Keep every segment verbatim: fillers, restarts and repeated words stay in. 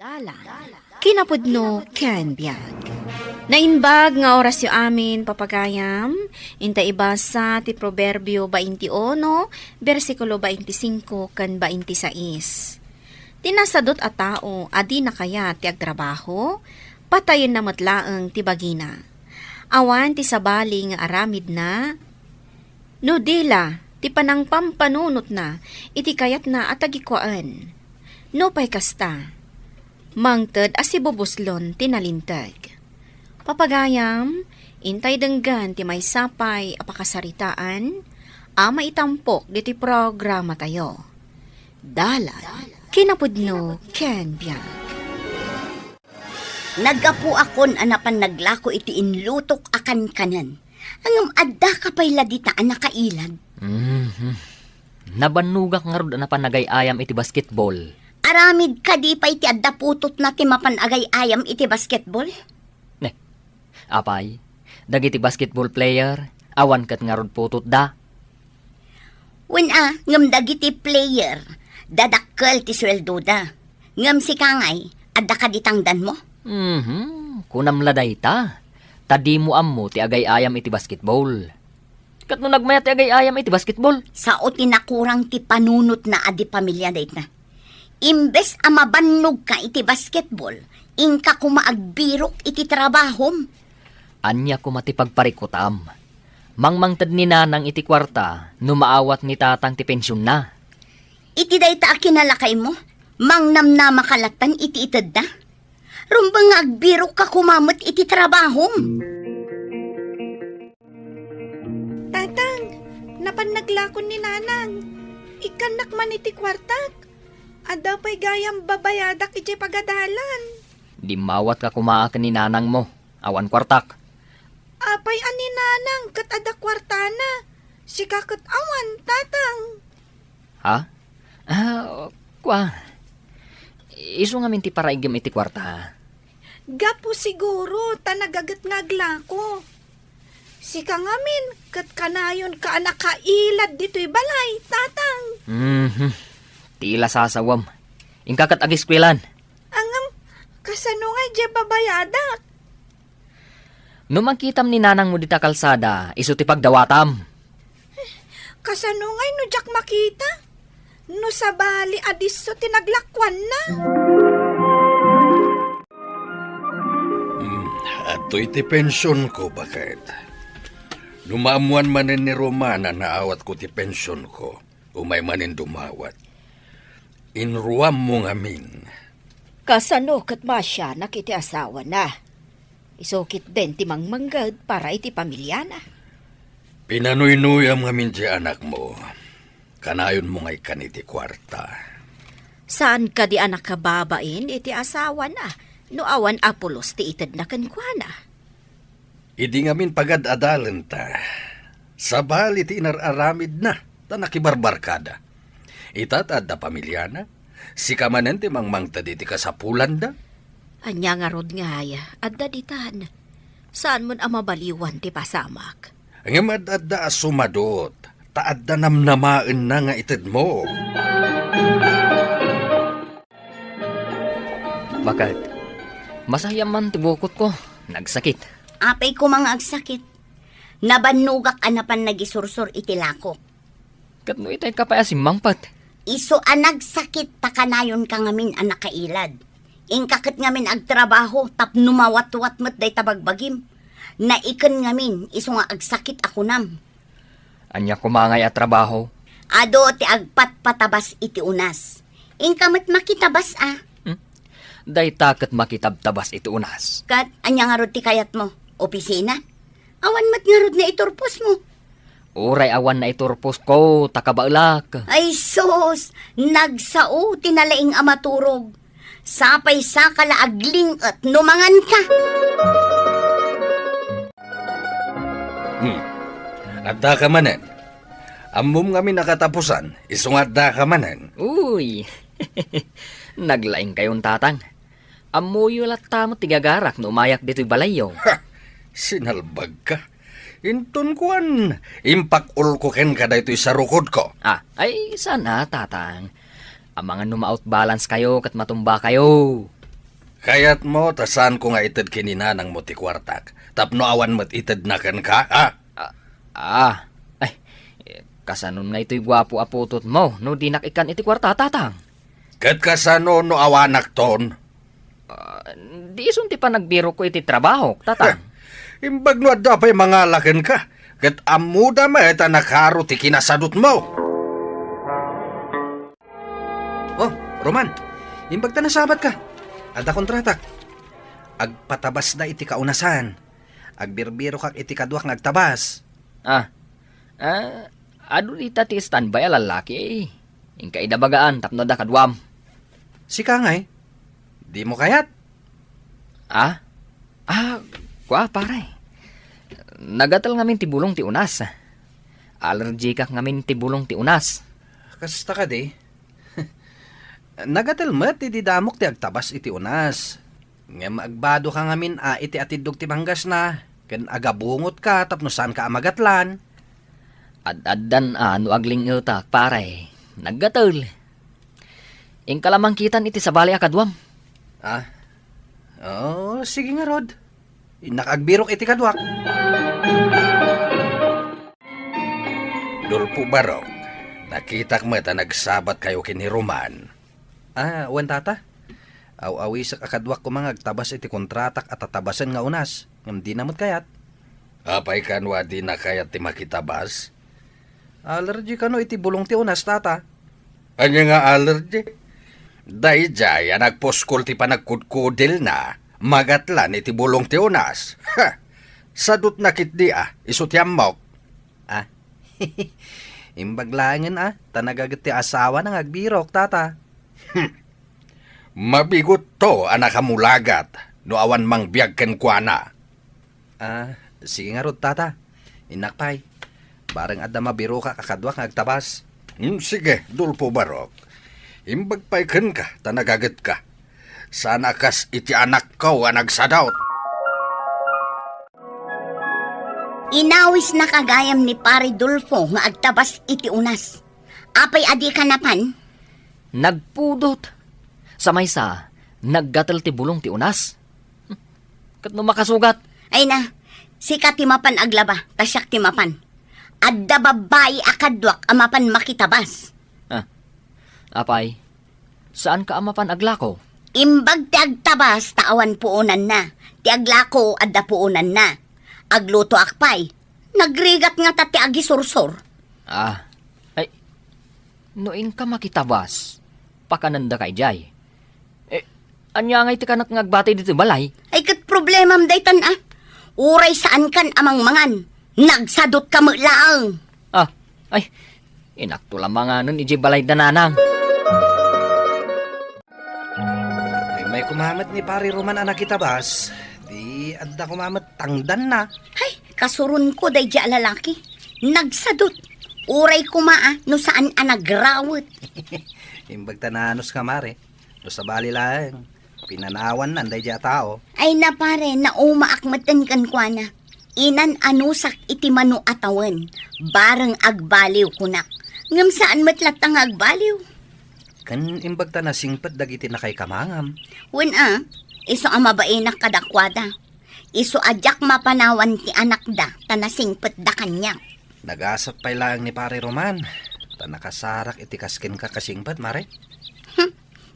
Dalan, kinapudno ken biag. Naimbag nga orasyo amin, papagayam, inta ibasa ti Proverbio bainte uno, bersikulo bainte singko ken bainte sais. Ti nasadut a tao a di nakayat ti agtrabaho, patayenna met laeng ti bagina. Awan ti sabali nga aramidna, no di la ti panangpampanunotna iti kayatna a tagikuaen. Nupay kasta, mangted a sibubuslon ti nalinteg. Papagayam, intay denggen ti maysa pay a pakasaritaan a maitampok ditoy programatayo. Dalan, kinapudno ken biag. Naggapuakon a napan naglako iti inlutok a kankanen. Ngem adda ka pay la dita a nakailad? Mhm. Nabannogak ngarud a napan nagay-ayam iti basketball. Aramid kadi pay ti adda putotna ti mapan agay-ayam iti basketball? Ne, apay, dagiti basketball player, awan ket ngarud putotda. Wen a, ngem dagiti player, dadakkel ti sueldoda. Ngem sika ngay, adda kadi tangdanmo? Mhm, kunam la dayta. Ta dimo ammo ti agay-ayam iti basketball. Ket no nagmayat ti agay-ayam iti basketball? Sao ti nakurang ti panunotna a di pamilya dayta. Imbes a mabannogka iti basketball, inka koma agbirok iti trabahom. Ania koma ti pagparikutam? Mangmangted ni Nanang iti kuarta no maawat ni Tatang ti pensionna. Iti dayta a kinalakaymo, mangnamnamaka lattan iti itedda? Rumbeng nga agbirokka koma met iti trabahom. Tatang, napan naglakon ni Nanang. Ikkannak man iti kuartak. Adda pay gayam babayadak idiay pagadalan. Dimmawatka koma ken ni Nanangmo. Awan kuartak. Apay a ni Nanang ket adda kuartana? Sika ket awan, Tatang. Ha? Ah, kua. Isu ngamin ti paraigem iti kuarta. Gapu siguro ta nagaget nga aglako. Sika ngamin ket kanayonka a nakailad ditoy balay, Tatang. Mhm. Ti ila sasawem. Inka ket ageskuelan. Ngem, kasano ngay diay babayadak? No makitam ni Nanangmo dita kalsada, isu ti pagdawatam. Kasano ngay no diak makita? No sabali a disso ti naglakuanna? Hmm, adtoy ti pensionko, baket. No maammoan manen ni Romana naawatko ti pensionko, umay manen dumawat. Inruammo ngamin. Kasano ket maasianak iti asawana? Isu ketdin ti mangmangged para iti pamiliana. Pinanuynuyam ngamin ti anakmo. Kanayonmo nga ikkan iti kuarta. Saan kadi a nakababain iti asawana no awan a pulos ti itedna kenkuana? Idi ngamin pagad-adalenta, sabali ti inar-aramidna ta nakibarbarkada. Ita ta adda pamiliana, sika manen ti mangmangted iti kasapulanda. Ania ngarud ngay adda ditan? Saanmon a mabaliwan ti pasamak. Ngem ad-adda a sumadot, ta adda namnamaenna nga itedmo. Baket, masayam man ti bukotko. Nagsakit. Apay koma nga agsakit? Nabannogak a napan nagisursor iti lakok. Ket no itay ka pay a simmangpet? Isu a nagsakit ta kanayonka ngamin a nakailad. Inka ket ngamin agtrabaho tapno mawatwat met dayta bagbagim. Naiken ngamin isu nga agsakit a kunam. Ania koma ngay a trabaho? Adu ti agpatpatabas iti unas. Inka met makitabas a. Hmm? Dayta ket makitabtabas iti unas. Ket ania ngarud ti kayatmo? Opisina? Awan met ngarud naiturposmo? Uray awan naiturposko, ta kabaelak. Ay sus, nagsao ti nalaing a maturog. Sapay saka la agling-et no manganka. Hmm. Addaka manen. Ammom ngamin a katapusan, isu nga addaka manen. Uy! Naglaingkayon, Tatang. Ammoyo latta met ti gagarak no umayak ditoy balayyo. Ha! Sinalbagka. Inton kuan, impakulko kenka daytoy sarukodko. Ah, ay, saan a, Tatang. Amangan no ma-out balance kayo ket matumba kayo. Kayatmo ta saanko nga ited ken ni nanangmo ti kuartak, tapno awan met itedna kenka, a? Ah, ah. Ay, eh, kasanon nga itoy guapo a putotmo no dinak ikkan iti kuarta, Tatang? Ket kasano no awanakton? Ah, di isun ti panagbirokko iti trabahok, Tatang. Imbag no adda pay mangala kenka, ket ammoda met a nakaro ti kinasadutmo. Oh, Roman, imbag ta nasabatka. Adda kontratak. Agpatabasda iti kaunasan. Agbirbirokak iti kaduak nga agtabas. Ah, ah, adu dita ti standby a lallaki. Inka ida bagaan tapno adda kaduam. Sika ngay, dimo kayat? Ah? Ah, kua, pare. Nagatel ngamin ti bulong ti unas. Allergikak ngamin ti bulong ti unas. Kasta kadi? Nagatel met idi damok ti agtabas iti unas. Ngem agbadoka ngamin a iti atiddog ti banggasna, ken agabungotka tapno saanka a magatlan. Ad-addan a no agling-etak, pare. Naggatel. Inka la mangkitan iti sabali a kaduam. Ah? Oh, sige ngarud. Innak agbirok iti kaduak. Dolfo Barok, nakitak met a nagsabatkayo ken ni Roman. Ah, wen, tata. Aw-awisek a kaduak koma nga agtabas iti kontratak a tatabasen nga unas, ngem dina met kayat. Apay kano a dina kayat ti makitabas? Allergy kano iti bulong ti unas, tata. Ania nga allergy? Daydiay a nagpuskol ti panagkudkudelna, magatlan iti bulong ti unas. Ha! Sadutna ketdi a, isu ti ammok. Ah? Imbag laengen a, ta nagaget ti asawana nga agbirok, tata. Hmm. Mabigutto a nakamulagat no awan mangbiag kenkuana. Ah, sige ngarud, tata. Innak pay. Bareng adda mabirokak a kaduak nga agtabas. Hmm, sige, Dolfo Barok. Imbag pay kenka ta nagagetka. Saan a kas iti anakko a nagsadot. Inawisnak gayam ni Pare Dolfo nga agtabas iti unas. Apay a dika napan? Nagpudot. Sa maysa, naggatel ti bulong ti unas. Ket no makasugat? Ay na, sika ti mapan aglaba, ta siak ti mapan. Adda babbai a kaduak a mapan makitabas. Ah, apay, saanka a mapan aglako? Imbag ti agtabas ta awan puonanna. Ti aglako adda puonanna. Aglutoak pay. Nagrigat ngata ti agisursor. Ah, ay, no inka makitabas, pakanendaka idiay. Eh, ania ngay ti kanak nga agbati ditoy balay? Ay, ket problemam daytan a. Uray saankan a mangmangan, nagsadotka met laeng. Ah, ay, inakto la manganen idiay balay da nanang. Immay koma met ni Pare Roman a nakitabas, di adda koma met tangdanna. Ay, kasuronko daydiay a lalaki. Nagsadot. Uray koma a, no saan a nagrawet. Imbag ta nanuska, Mare. No sabali laeng, pinanawannan daydiay a tao. Ay na, pare, naumaak metten kenkuana. Inan-anusak iti mano a tawen, bareng agbaliw kunak. Ngem saan met latta nga agbaliw. Ken imbag ta nasingpet dagiti nakaikamangam. Wen a, isu a mabainak kadakuada. Isu a diak mapanawan ti anakda ta nasingpetda kaniak. Nagasat pay laeng ni Pare Roman, ta nakasarak iti kas kenka kasingpet, Mare. Hm,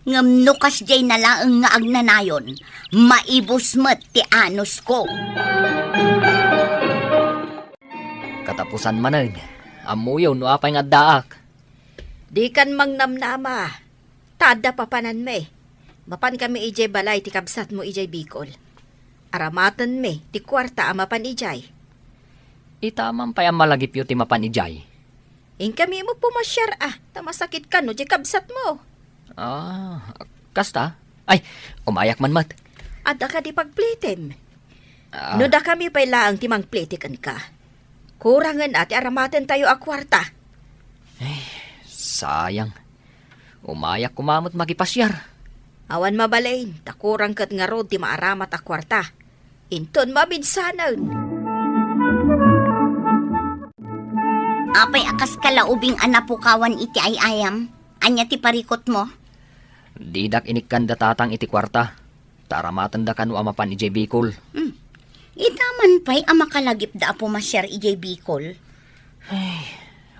ngem no kasdiay na laeng nga agnanayon, maibus met ti anusko. Katapusan manen, ammoyo no apay nga addaak. Dikan mangnamnama, ta adda papananmi. Mapankami idiay balay ti kabsatmo idiay Bicol. Aramatenmi ti kuarta a mapan idiay. Itamam pay a malagipyo ti mapan idiay. Inkami met pumasiar a, ta masakit kano diay kabsatmo. Ah, kasta? Ay, umayak man met. Adda kadi pagplitim? Ah. No dakami pay laeng ti mangpliti kenka, kurangen a ti aramatentayo a kuarta. Ay, sayang. Umayak koma met makipasiar. Awan mabalin, ta kurang ket ngarud ti maaramat a kuarta. Inton mabinsanen. Apay a kas kalaubing a napukawan iti ay-ayam? Ania ti parikutmo? Didak inikkan da tatang iti kuarta. Ta aramatenda kano a mapan idiay Bicol. Hmm. Ita man pay a makalagipda a pumasiar idiay Bicol. Ay,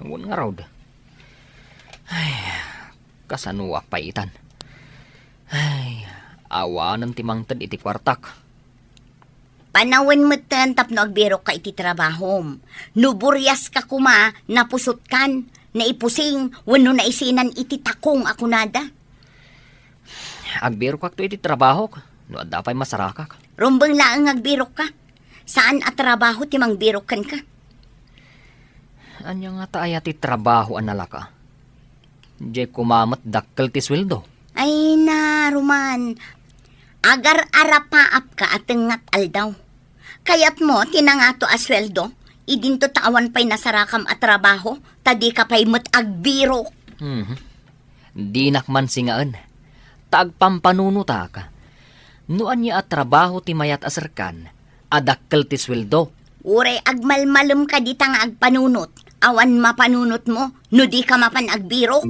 wen ngarud. Ay, kasanoak pay itan? Ay, awanen ti mangted iti kuartak. Panawen metten tapno agbirokka iti trabahom. No buriaska koma, napusotkan, naipusing, wenno naisinan iti takong a kunada. Agbirokakto iti trabahok, no adda pay masarakak. Rumbeng laeng nga agbirokka. Saan a trabaho ti mangbirok kenka. Ania ngata aya ti trabaho a nalaka? Diay koma met dakkel ti sueldo. Ay na, Roman. Agar-arapaapka a tengngat aldaw. Kayatmo ti nangato a sueldo, idinto ta awan pay nasarakam a trabaho, ta dika pay met agbirok. Mhm. Dinak man singaen, ta agpampanunotak. No ania a trabaho ti mayat a serkan, a dakkel ti sueldo. Uray agmalmalemka dita nga agpanunot, awan mapanunotmo no dika mapan agbirok.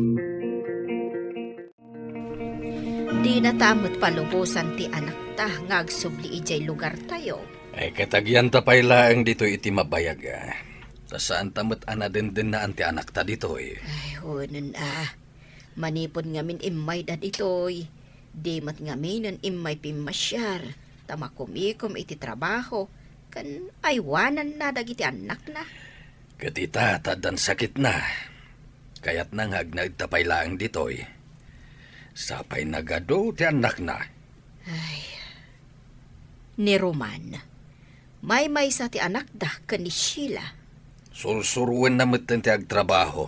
Dinata met palubosan ti anakta nga agsubli idiay lugartayo. Ay, ket agyanta pay laeng ditoy iti mabayag, a. Ta saanta met a nadendennaan ti anakta ditoy. Ay, hunen a. Manipud ngamin immayda ditoy, di met ngaminen immay pimmasiar, ta makumikom iti trabaho, ken aywananna dagiti annakna. Ket ita, ta addan sakitna. Kayatna nga agnaedta pay laeng ditoy. Sapay nagadu ti annakna. Ay, ni Roman, maymaysa ti anakda ken ni Sheila. Sursuroenna metten ti agtrabaho.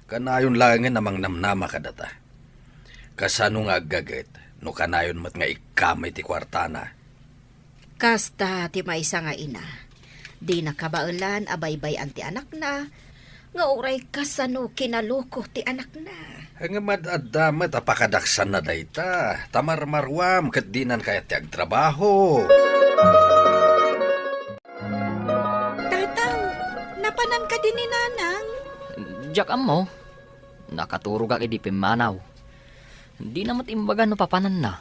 Kanayon laengen a mangnamnama kadata. Kasano nga aggaget no kanayon met nga ikkamay ti kuartana? Kasta ti maysa nga ina, dina kabaelan a baybay-an ti anakna, nga uray kasano kinaluko ti anakna. Ngem ad-adda met a pakadaksanna dayta, ta marmaruam ket dinan kayat ti agtrabaho. Tatang, napanan kadi ni Nanang? Diak ammo. Nakaturogak idi pimmanaw. Dina met imbaga no papananna.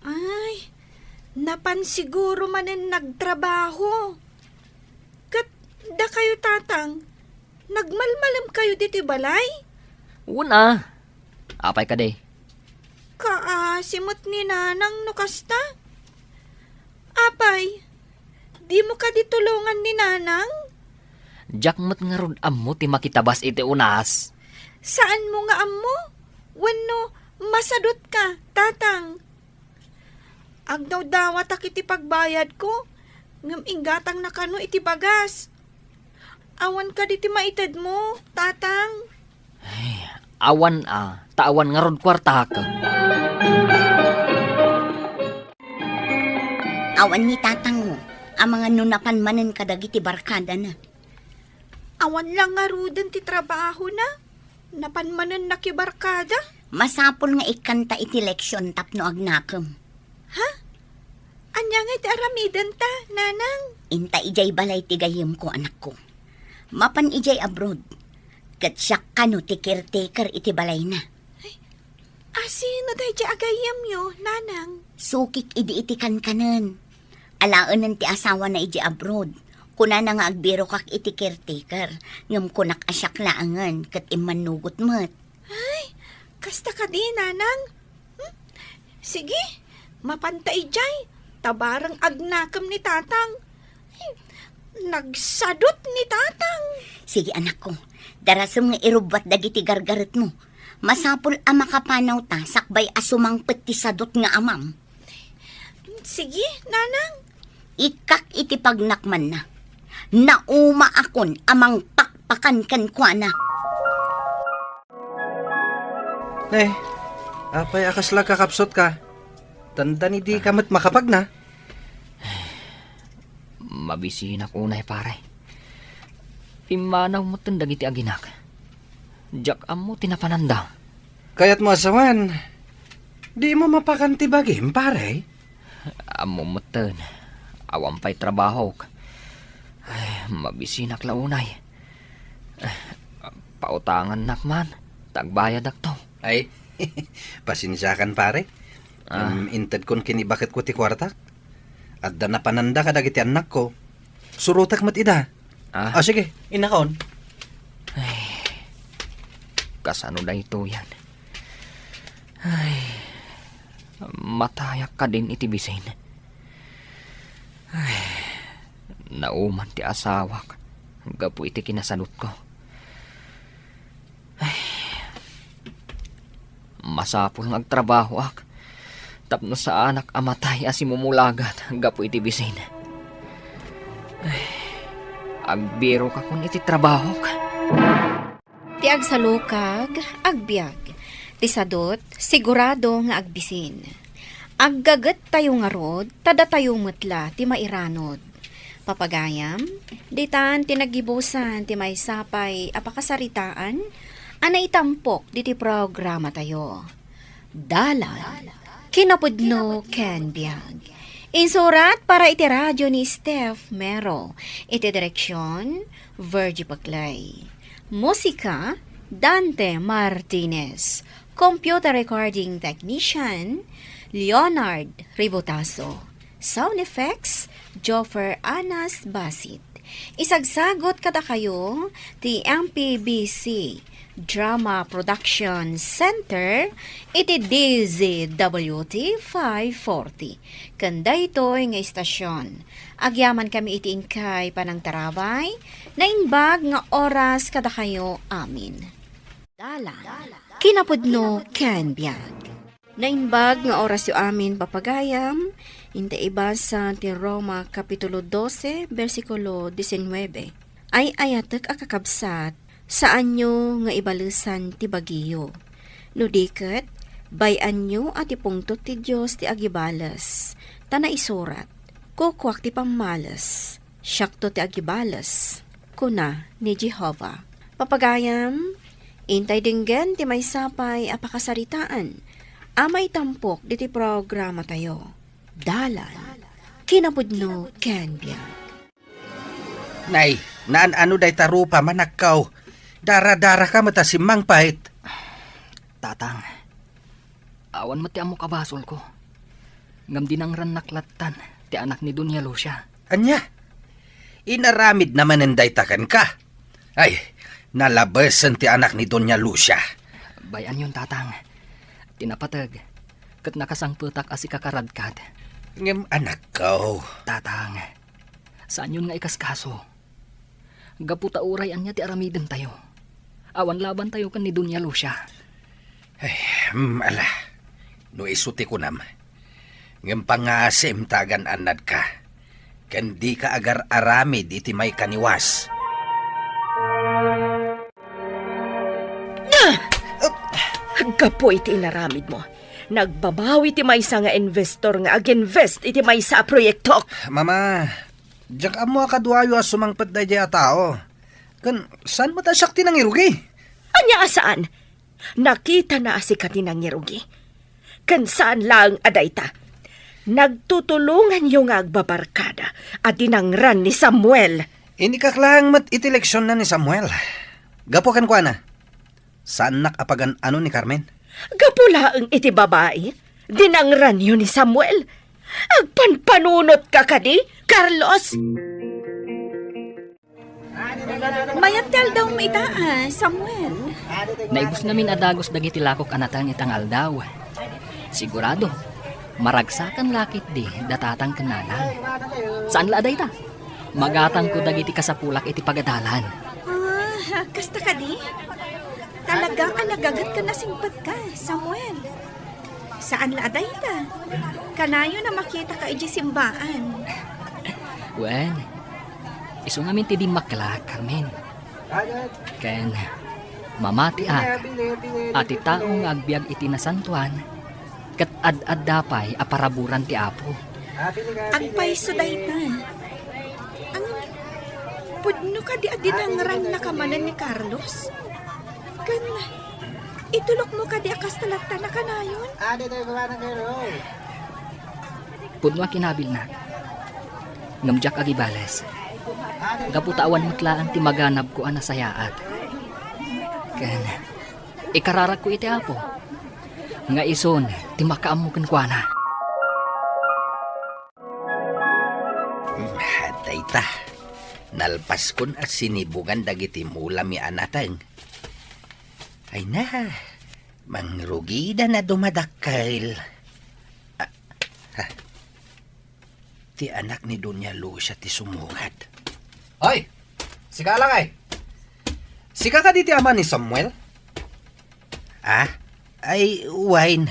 Ay, napan siguro manen nagtrabaho. Ket dakayo, Tatang, nagmalmalemkayo ditoy balay? Wen a. Apay kadi? Kaasi met ni Nanang no kasta. Apay, dimo kadi tulongan ni Nanang? Diak met ngarud ammo ti makitabas iti unas. Saanmo nga ammo? Wenno masadutka, Tatang? Agdawdawatak iti pagbayadko, ngem inggatangna kano iti bagas. Awan kadi ti maitedmo, Tatang? Ay, awan a, ta awan ngarud kuartak. Awan ni tatangmo, amangan no napan manen kadagiti barkadana. Awan la ngaruden ti trabahona. Napan manen nakibarkada. Masapul nga ikkanta iti leksion tapno agnakem. Ha? Ania nga iti aramidenta, Nanang? Inta idiay balay ti gayyemko, anakko. Mapan idiay abroad. Ket siak kano ti caretaker iti balayna. Ay, asino daydiay a gayyemyo, Nanang? Sukik idi iti kankanen. Alaenen ti asawana idiay abroad. Kunana nga agbirokak iti caretaker, ngem kunak a siak laengen ket immannugot met. Ay, kasta kadi, Nanang? Hmm? Sige, mapanta idiay, ta bareng agnakem ni Tatang. Ay, nagsadut ni Tatang. Sige, anakko, darasem nga irubbuat dagiti gargaretmo. Masapul a makapanawta sakbay a sumangpet ti sadut nga amam. Sige, Nanang. Ikkak iti pagnakmanna. Naumaakon a mangpakpakan kenkuana. Ne, apay a kasla kakapsutka? Dandani dika met makapagna? Mabisinak unay, pare. Pimmanaw metten dagiti aginak. Diak ammo ti napananda. Kayatmo a sawen, dimo mapakan ti bagim, pare? Ammo metten, awan pay trabahok. Ay, mabisinak la unay. Ay, pautangannak man, ta agbayadakto. Ay, pasensiakan, pare. Ah. Em, intedkon ken ni baketko ti kuartak. Adda napananda kadagiti annakko. Surotek met ida. Ah. Ah, sige, innakon. Ay, kasano daytoyen? Ay, matayak kadin iti bisin. Ay, nauman ti asawak gapu iti kinasanutko. Ay, masapul nga agtrabahoak tapno saanak a matay a simumulagat gapu iti bisin. Ay, agbirokakon iti trabahok. Ti agsalukag, agbiag. Ti sadut, sigurado nga agbisin. Aggagettayo ngarud, ta datayo met la ti mairanod. Papagayam, ditan ti naggibusan ti maysa pay a pakasaritaan a naitampok diti programatayo. Dalan, kinapudno ken biag. Insurat para iti radio ni Steph Mero. Iti direksyon, Virgie Paclay. Musika, Dante Martinez. Computer recording technician, Leonard Ributaso. Sound effects, Joffer Anas Basit. Isagsagot kadakayo ti M P B C Drama Production Center iti D Z W T five forty. Ken daytoy nga istasyon, agyamankami iti inkay panangtarabay, naimbag nga oras kadakayo amin. Dalan, kinapudno ken biag. Naimbag nga orasyo amin, papagayam, inta ibasa ti Roma Kapitulo dose, bersikulo disinnuebe. Ay-ayatek a kakabsat, saanyo nga ibalesan ti bagiyo. No di ket, bay-anyo a ti pungtot ti Dios ti agibales, ta naisurat, "Kukuak ti pammales." Siakto ti agibales, kuna ni Jehovah. Papagayam, intay denggen ti maysa pay a pakasaritaan a maitampok diti programatayo. Dalan, kinapudno ken biag. Nay, naan-ano dayta rupa, manakkaw? Dara-daraka met a simmangpet. Tatang, awan met ti ammok a basolko. Ngem dinangrannak lattan ti anak ni Doña Lucia. Ania? Inaramidna manen dayta kenka? Ay, nalabesen ti anak ni Doña Lucia. Bay-anyon, Tatang. Ti napateg, ket nakasangpetak a sikakaradkad. Ngem anakko. Tatang, saanyon nga ikaskaso. Gapu ta uray ania ti aramidentayo, awan labantayo ken ni Doña Lucia. Ay, mm, ala, no isu ti kunam, ngem pangngaasim ta agan-annadka, ken dika agar-aramid iti maikaniwas. Gapu iti inaramidmo, nagbabawi ti maysa nga investor nga aginvest iti maysa a proyektok. Mama, diak ammo a kaduayo a sumangpet daydiay a tao. Ken saan met a siak ti nangirugi? Ania a saan? Nakitana a sika ti nangirugi. Ken saan laeng a dayta. Nagtutulonganyo nga agbabarkada a dinangran ni Samuel. Inikak laeng met iti leksionna ni Samuel. Gapu kenkuana, saannak a pagan-ano ni Carmen. Gapu laeng iti babai, dinangranyo ni Samuel. Agpanpanunotka kadi, Carlos? Mayat ti aldawmo ita, a, Samuel. Naibus ngamin a dagus dagiti lakok a nateng ita nga aldaw. Sigurado, maragsakan la ketdi da tatang ken nanang. Saan la a dayta? Magatangko dagiti kasapulak iti pagadalan. Ah, kasta kadi? Talaga a nagaget ken nasingpetka, Samuel. Saan la a dayta. Kanayon a makitaka idiay simbaan. Wen, isu ngamin ti dimmaklak, Carmen. Ken mamatiak a ti tao nga agbiag iti nasantoan, ket ad-adda pay a paraburan ti Apo. Agpayso dayta. Ang pudno kadi a dinangrannaka manen ni Carlos? Ken itulokmo kadi a kasta latta nakanayon? Pudno a kinabilna. Ngem diak agibales. Gapu ta awan met laeng ti maganabko a nasayaat. Ken ikararagko iti Apo. Nga isun ti makaammo kenkuana. Dayta, nalpaskon a sinibugan dagiti mulami a nateng. Ay na, mangrugida na dumadakkel. Ah, ha. Ti anak ni Doña Lucia ti sumungad. Hoy! Sika lakay! Sika kadi ti ama ni Samuel? Ah, ay, wen.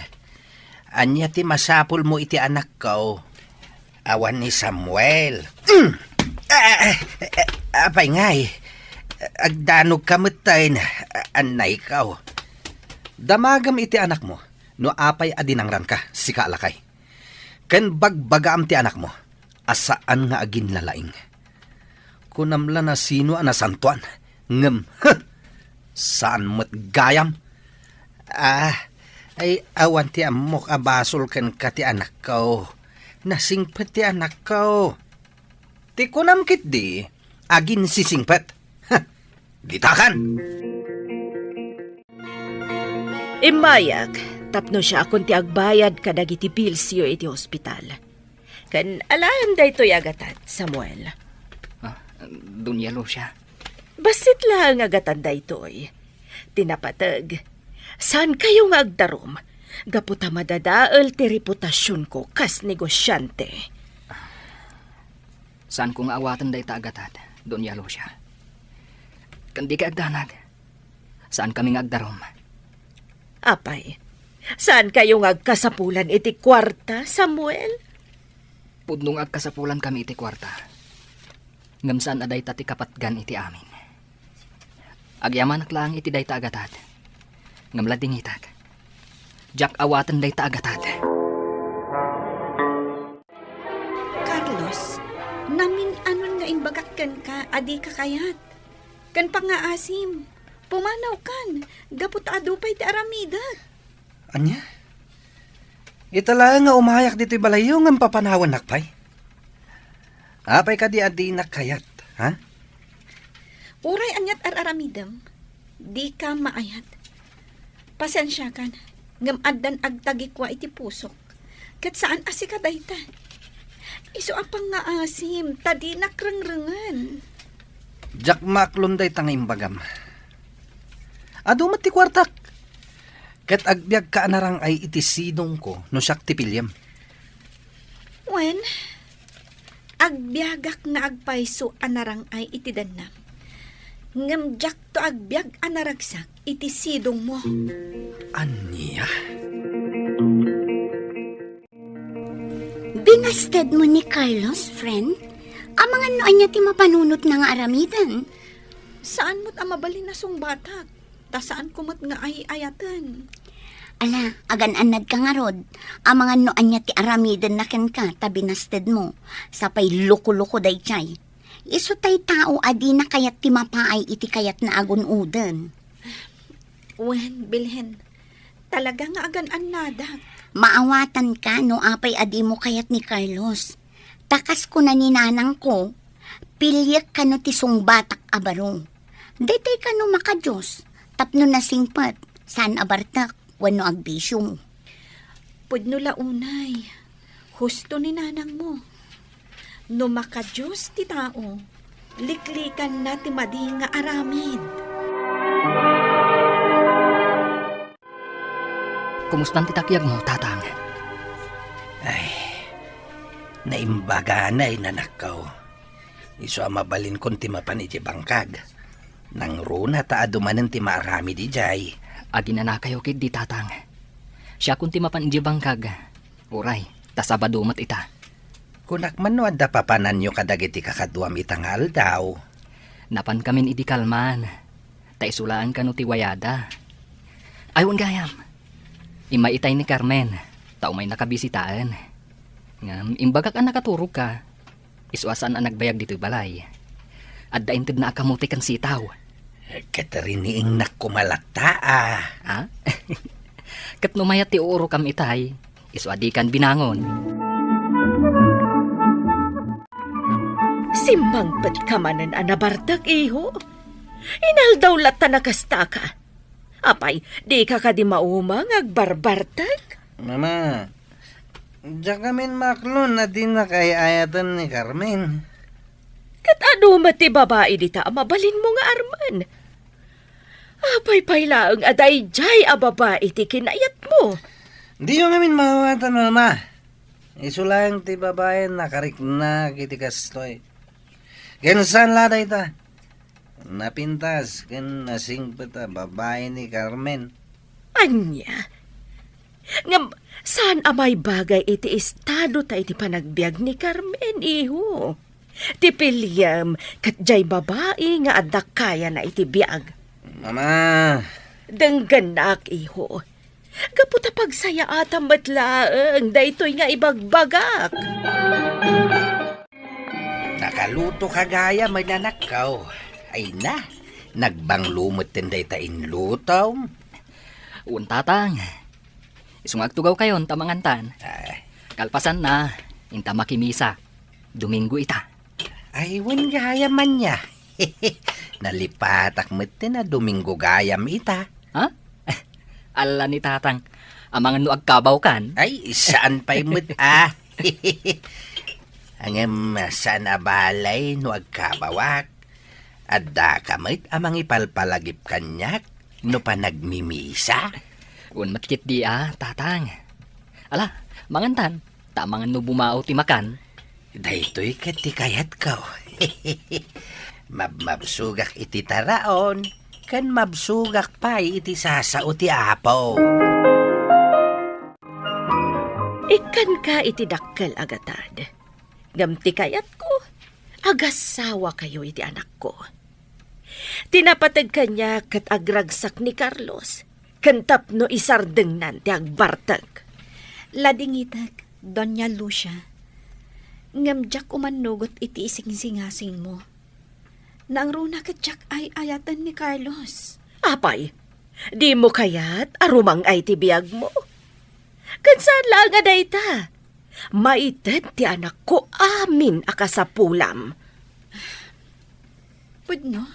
Ania ti masapulmo iti anakko? Awan ni Samuel. Mm. Ah, ah, ah, apay ngay? Agdanogka metten. Annayko. Damagem iti anakmo no apay a dinangranka, sika a lakay. Ken bagbagaam ti anakmo a saan nga aginlalaing. Kunam la no sino a nasantoan, ngem, huh, saan met gayam. Ah, ay awan ti ammok a basol kenka ti anakko. Nasingpet ti anakko. Ti kunam ketdi, aginsisingpet. Huh, ditakan! Immayak tapno siakon ti agbayad kadagiti billsyo iti hospital. Ken alaem daytoy a gatad, Samuel. Ah, Doña Lucia. Bassit laeng a gatad daytoy. Ti napateg, saankayo nga agdarum gapu ta madadael ti reputasionko kas negosiante. Saanko nga awaten dayta a gatad, Doña Lucia. Ken dikay agdanag. Saankami nga agdarum. Apay, saankayo nga agkasapulan iti kuarta, Samuel? Pudno nga agkasapulankami iti kuarta. Ngem saan a dayta ti kapatgan iti amin. Agyamanak laeng iti dayta a gatad. Ngem ladingitak. Diak awaten dayta a gatad. Carlos, namin-anon nga imbagak kenka a dika kayat. Ken pangngaasim, pumanawkan, gapu ta adu pay ti aramidek. Ania? Ita laeng nga umayak ditoy balayyo ngem papanawannak pay? Apay kadi a dinak kayat, ha? Uray aniat ar-aramidem, dika maayat. Pasensiakan, ngem addan agtagikua iti pusok. Ket saan a sika dayta. Isu a pangngaasim, ta dinak rengrengen. Diak maaklon dayta nga imbagam. Adu met ti kuartak. Ket agbiagka a narang-ay iti sidongko no siak ti piliem. Wen, agbiagak nga agpayso a narang-ay iti dennam. Ngem diakto agbiag a naragsak iti sidongmo. Ania? Binastedmo ni Carlos, friend? Amangan no ania ti mapanunotna nga aramiden? Saan met a mabalin a sungbatak, ta saanko met nga ay-ayaten. Ala, agan-annadka ngarud. Amangan no ania ti aramidenna kenka ta binastedmo. Sapay loko-loko daydiay. Isu tay tao a dina kayat ti mapaay iti kayatna a gun-oden. Wen, bilhen. Talaga nga agan-annadak. Maawatanka no apay a dimo kayat ni Carlos. Ta kas kuna ni nanangko, piliek kano ti sungbatak a baro. Daytoy kano makadios, tapno nasingpet, saan a bartek, wenno agbisio. Pudno la unay, husto ni nanangmo. No makadios ti tao, liklikanna ti madi nga aramid. Kumustan ti takyagmo, Tatang? Ay, naimbagana, inanakko. Isu a mabalinkon ti mapan iti bangkag. Nangruna ta adu manen ti maaramid idiay. Aginanakayo ketdi, Tatang. Siakon ti mapan iti bangkag. Uray, ta Sabado met ita. Kunak man no adda papananyo kadagiti kakaduam ita nga aldaw. Napankamin idi kalman, ta isu laeng kano ti wayada. Ay, wen gayam. Immay itay ni Carmen, ta umaynaka bisitaen. Ngem imbagak a nakaturogka. Isu a saan a nagbayag ditoy balay. Adda intedna a kamote ken sitaw. Ket riniingnak koma latta a. Ha? Ket no mayat ti uurokam itay, isu a dikan binangon. Simmangpetka manen a nabartek, iho. Inaldaw latta a kastaka. Apay, dika kadi mauma nga agbarbartek? Mama, diak ngamin maaklon a dinak ay-ayaten ni Carmen. Ket adu met ti babai dita a mabalinmo nga armen? Apay pay laeng a daydiay a babai ti kinayatmo? Diyo ngamin maawatan, Mama. Isu laeng ti babai a nakariknak iti kastoy. Ken saan la dayta? Napintas ken nasingpet a babai ni Carmen. Ania? Ngem saan a maibagay iti estado ta iti panagbiag ni Carmen, iho. Ti piliem ket diay babai nga adda kayana iti biag. Mama! Denggennak, iho. Gapu ta pagsayaatam met laeng daytoy nga ibagbagak. Nakaluto ka gayam, anakko. Ay na, nagbanglo metten dayta inlutom. Wen, Tatang. Isu nga agtugawkayon ta mangantan. Ah. Kalpasanna, inta makimisa. Domingo ita. Ay, wen gayam ania. Nalipatak metten a Domingo gayam ita. Ha? Ala ni Tatang, amangan no agkabawkan? Ay, saan pay met, ah. Ngem saan a balay no agkabawak. Addaka met a mangipalpalagip kaniak no panagmimisa. Wen met ketdi a, Tatang. Ala, mangantan, ta amangan no bumao ti makan. Daytoy ket ti kayatko. Mabmabsogak iti taraon, ken mabsogak pay iti sasao ti Apo. Ikkanka iti dakkel a gatad. Ngem ti kayatko, agasawakayo iti anakko. Ti napateg kaniak ket agragsak ni Carlos, ken tapno isardengnan ti agbartek. Ladingitek, Doña Lucia. Ngem diak umannugot iti isingsingasingmo. Nangruna ket diak ay-ayaten ni Carlos. Apay, dimo kayat a rumang-ay ti biagmo? Ken saan laeng a dayta. Maited ti anakko amin a kasapulam. Pudno,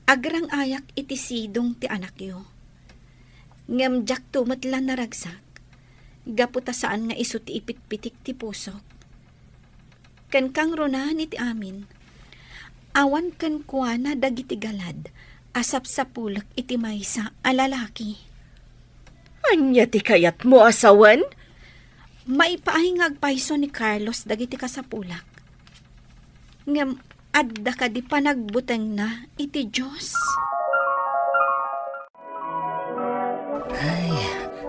agrang-ayak iti sidong ti anakyo. Ngem diakto met la naragsak, gapu ta saan nga isu ti ipitpitik ti pusok. Ken kangrunaen iti amin, awan kenkuana dagiti galad a sapsapulek iti maysa a lalaki. Ania ti kayatmo a sawen? Maipaay nga agpayso ni Carlos dagiti kasapulak. Ngem adda kadi panagbutengna iti Dios? Ay,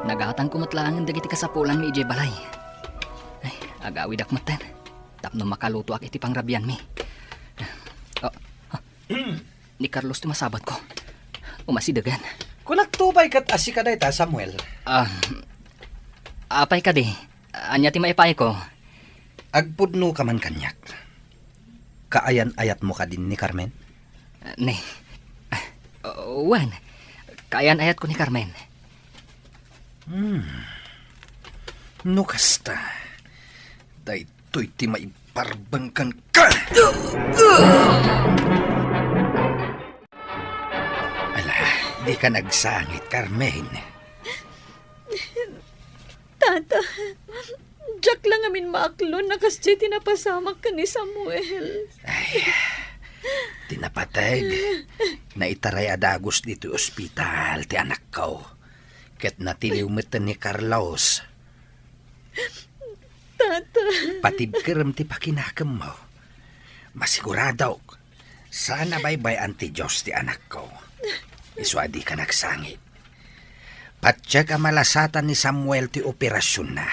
nagatangko met laengen dagiti kasapulanmi idiay balay. Ay, agawidak metten tapno makalutoak iti pangrabianmi. Oh, oh. Ni Carlos ti masabatko. Umasidegen. Kunakto pay ket a sika dayta, Samuel. Ah, apay kadi? Ania ti maipaayko? Agpudnoka man kaniak. Kaayan-ayatmo kadin ni Carmen? Ah, ne. Ah, wen, kaayan-ayatko ni Carmen. Hmm. No kasta, daytoy ti maiparbeng kenka. Ala, dika nagsangit, Carmen. Tata, diak la ngamin maaklon a kasdiay ti napasamak ken ni Samuel. Ay, ti napateg, naitaray a dagus ditoy ospital ti anakko. Ket natiliw met ni Carlos. Tata. Patibkerem ti pakinakemmo. Masiguradok, saan a baybay-an ti Dios ti anakko. Isu a dika nagsangit. Patiek a malasatan ni Samuel ti operasionna.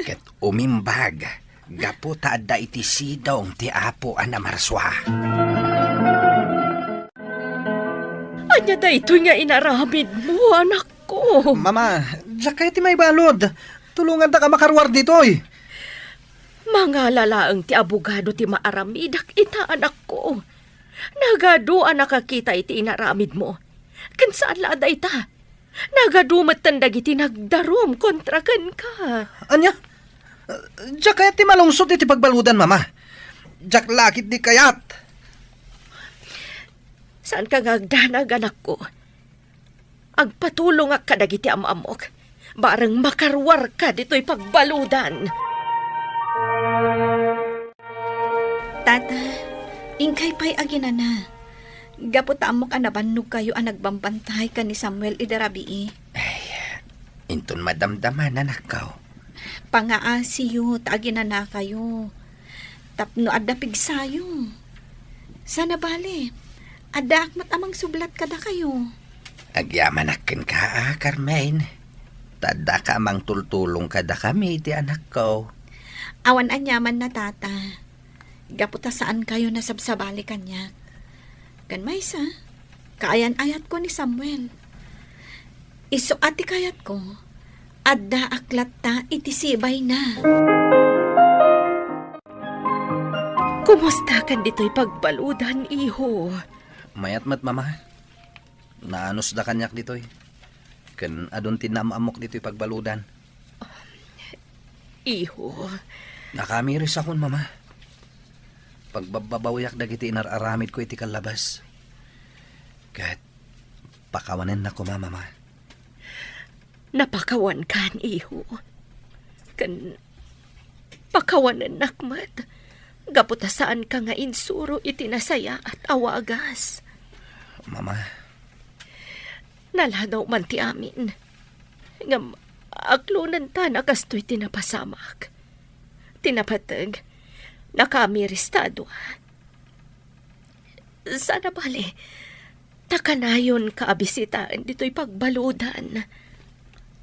Ket umimbag gapu ta adda iti sidong ti Apo a namarsua. Ania daytoy nga inaramidmo, anakko? Mama, diak kayat ti maibalud. Tulongantak a makaruar ditoy. Mangala laeng ti abogado ti maaramidak ita, anakko. Nagadu a nakakita iti inaramidmo. Ken saan la a dayta. Nagadu metten dagiti nagdarum kontra kenka. Ania? Diak kayat ti malungsot iti pagbaludan, Mama. Diak la ketdi kayat. Saanka nga agdanag, anakko. Agpatulongak kadagiti am-ammok. Bareng makaruarka ditoy pagbaludan. Tata, inkay pay aginana. Gapu ta ammok a nabannogkayo a nagbambantay ken ni Samuel idi rabii. Ay, inton madamdama, anakko. Pangaasiyo ta aginanakayo. Tapno adda pigsayo. Sana bale, addaak met a mangsublat kadakayo. Agyamanak kenka, a, Carmen. Ta addaka a mangtultulong kadakami iti anakko. Awan aniamanna, Tata. Gapu ta saankayo nasabsabali kaniak. Ken maysa, kaayan-ayatko ni Samuel. Isu a ti kayatko, addaak latta iti sibayna. Kumustakan ditoy pagbaludan, iho? Mayat met, Mama. Naanusda kaniak ditoy. Ken adun ti naam-ammok ditoy pagbaludan. Iho. Nakamirisakon, Mama. Pagbabbabawiak dagiti inar-aramidko iti kallabas. Ket pakawanennak koma, Mama. Napakawankan, iho. Ken pakawanennak met, gapu ta saanka nga insuro iti nasayaat a wagas. Mama. Naladaw man ti amin. Ngem aklonenta a kastoy ti napasamak. Ti napateg, nakamiristadoak. Sana bale, ta kanayonka a bisitaen ditoy pagbaludan.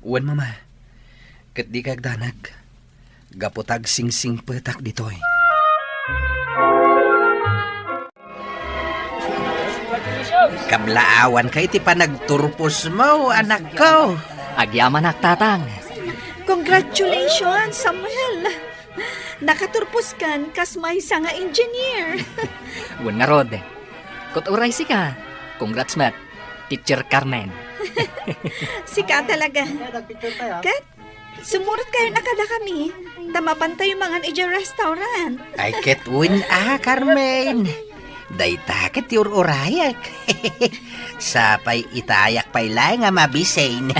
Wen, Mama. Ket dika agdanag. Gapu ta agsingsingpetak ditoy. Kablaawanka iti panagturposmo, anakko. Agyamanak, Tatang. Congratulations, Samuel! Nakaturposkan kas maysa nga engineer. Wen ngarud. Ket uray sika, congrats met, Teacher Carmen. Sika talaga. Ket, sumurot kayo na kadakami, ta mapantayo mangan idiay restaurant. Ay, ket wen a, Carmen. Dayta ket ti ur-urayak. Sapay itayak pay laeng a mabisin.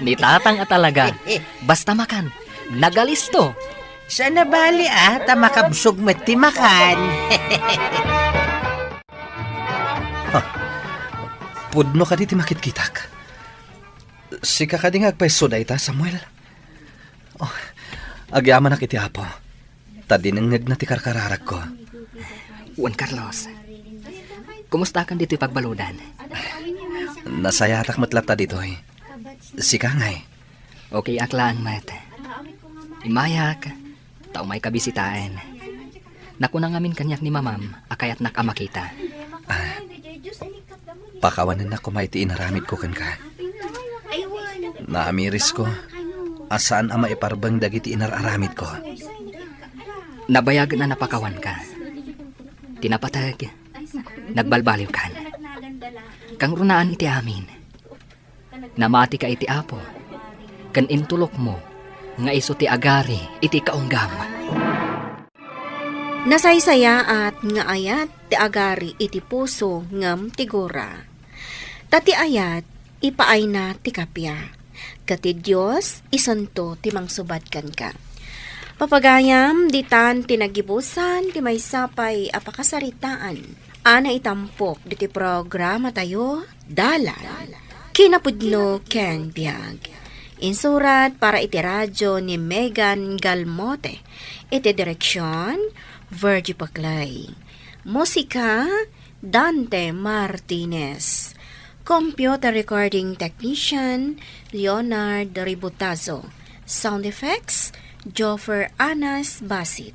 Ni Tatang a talaga. Basta makan, nagalisto. Sana bale a, ta makabsog met ti makan. Ha, pudno kadi ti makitkitak? Sika kadi nga agpayso dayta, Samuel? Oh, agyamanak iti Apo, ta dinengngegna ti karkararagko. Juan Carlos, kumustakan ditoy pagbaludan? Nasayatak met latta ditoy. Sika ngay? Okay ak laeng met. Immayak, ta umayka bisitaen. Nakuna ngamin kaniak ni Mamam a kayatnak a makita. Ah, pakawanennak koma iti inaramidko kenka. Naamirisko a saan a maiparbeng dagiti inar-aramidko. Nabayagen a napakawanka. Ti napateg, nagbalbaliwkan. Kangrunaan iti amin. Namatika iti Apo, ken intulokmo nga isu ti agari iti kaunggam. Nasaysayaat nga ayat ti agari iti puso ngem ti gura. Ta ti ayat, ipaayna ti kappia, ket ti Dios isunto ti mangsubad kenka. Papagayam, ditan ti nagibusan ti maysa pay a pakasaritaan a naitampok ditoy programatayo, Dalan, Kinapudno ken Biag. Insurat para iti radyo ni Megan Galmote. Iti direksyon, Virgie Paclay. Musika, Dante Martinez. Computer recording technician, Leonard Ributazo. Sound effects, Joffer Anas Basit.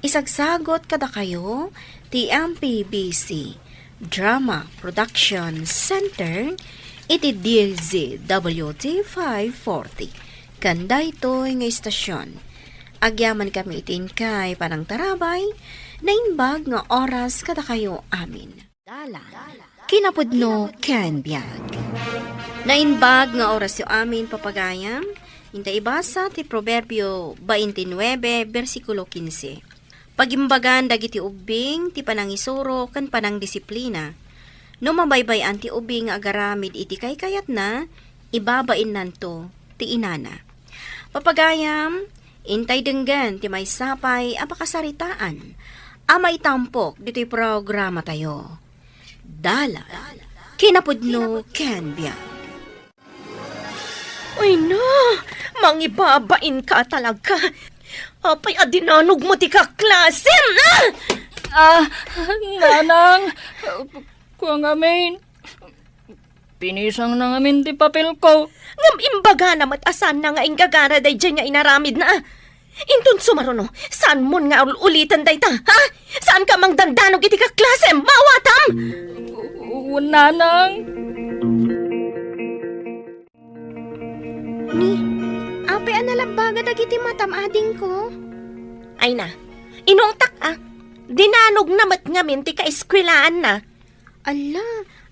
Isagsagot kadakayo ti M P B C Drama Production Center iti D Z W T five forty. Ken daytoy nga istasyon, agyamankami iti inkay panangtarabay, naimbag nga oras kadakayo amin. Dalan, kinapudno ken biag. Naimbag nga orasyo amin, papagayam. Inta ibasa ti Proverbio twenty-nine, bersikulo quince. Pagimbagan dagiti ubbing ti panangisuro ken panangdisiplina. No mabaybay-an ti ubing nga agaramid iti kaykayatna, ibabainnanto ti inana. Papagayam, intay denggen ti maysa pay a pakasaritaan a maitampok ditoy programatayo. Dalan, kinapudno ken biag. Ay na, mangibabain ka talaga. Apay a dinanogmo ti kaklasem, ah? Ah, nanang, kua ngamin, pinisang na ngamin ti papel ko. Ngem imbagana met a saan na nga inggagana daydiay nga inaramid na. Inton sumaruno, saan mon nga ul-ulitan dayta, ha? Saan ka mangdandanog iti kaklasem, maawatam? Wen, nanang. Ni, apay a nalabbaga dagiti matam, adingko? Ay na, inungtak a. Dinanogna met ngamin ti kaeskwelaanna. Alla,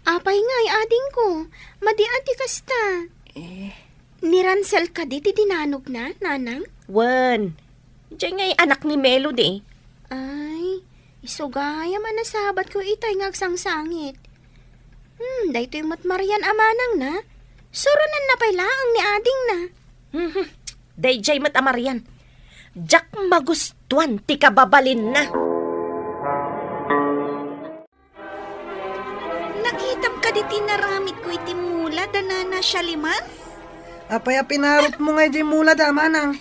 apay ngay, adingko? Madi a ti kasta. Eh. Ni Ransel kadi ti dinanogna, nanang? Wen, diay ngay anak ni Melody. Ay, isu gayam a nasabatko itay nga agsangsangit. Hmm, daytoy met Marian a manangna. Suronanna pay laeng ni adingna. Mhm. Daydiay met a Marian. Diak magustuan ti kababalinna. Nakitam kadi ti naramidko iti mula da Nana Shalimar? Apay a pinarotmo ngay diay mula da, manang?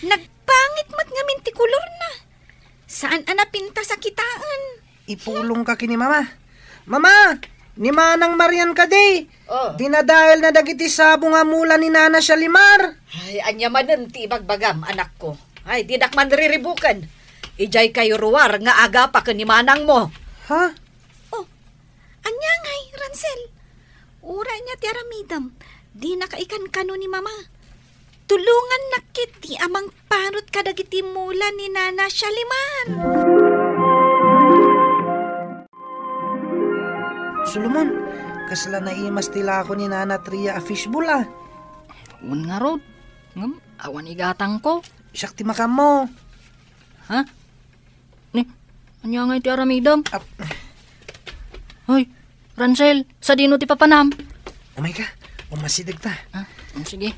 Nagpangit met ngamin ti kolorna. Saan a napintas a kitaen. Ipulongka ken ni Mama. Mama, ni Manang Marian kadi. Oh. Dinadaelna dagiti sabong a mula ni Nana Shalimar. Ay, ania manen ti ibagbagam, anakko? Ay, dinak man riribuken. Idiay kayo ruar nga agapa ken ni manangmo. Ha? Oh, ania ngay, Ransel? Uray ania ti aramidem, dinaka ikankano ni Mama. Tulongannak ketdi a mangparot kadagiti mula ni Nana Shalimar. Solomon, kasla naimas ti lako ni Nana Tria a fishball, ah. Wen ngarud, ngem awan igatangko. Siak ti makaammo. Ha? Ni, ania ngay ti aramidem? Ap- Hoy, Ransel, sadino ti papanam? Umay ka, umasideg ta. Ah, mm, sige.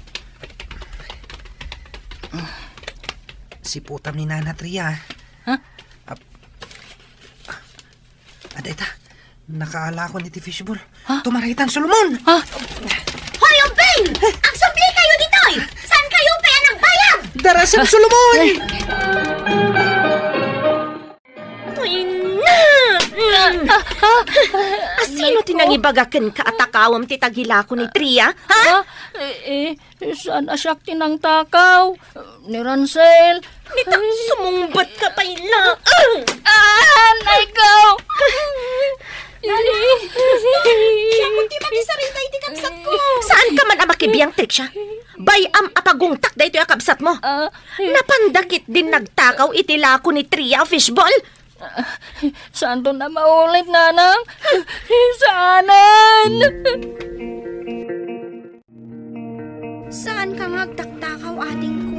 Siputam ni Nana Tria. Ha? Ap-, ah, ada ita. Nakaalakon iti fishball. Ha? Tumaragitan, Solomon! Ha? Hoy, Umping! Agsubli kayo ditoy! Saan kayo pay a nagbayad? Darasem, Solomon! Ay, na! Asino ti nangibaga kenka a takawem ti tagilako ni Tria? Ha? Ah, eh, eh, saan a siak ti nangtakaw? Ni Ransel. Ni ta-, sumungbat ka pay laeng. Ah, nay ko! Siak ti makisarita iti kabsatko. Saan ka man a makibiang, Trisha? Bay-am a pagungtak daytoy a kabsatmo. Ah. Napanda ketdin nagtakaw iti lako ni Tria a fishball. Saanton a maulit, nanang? Saanen! Saanka nga agtaktakaw, adingko.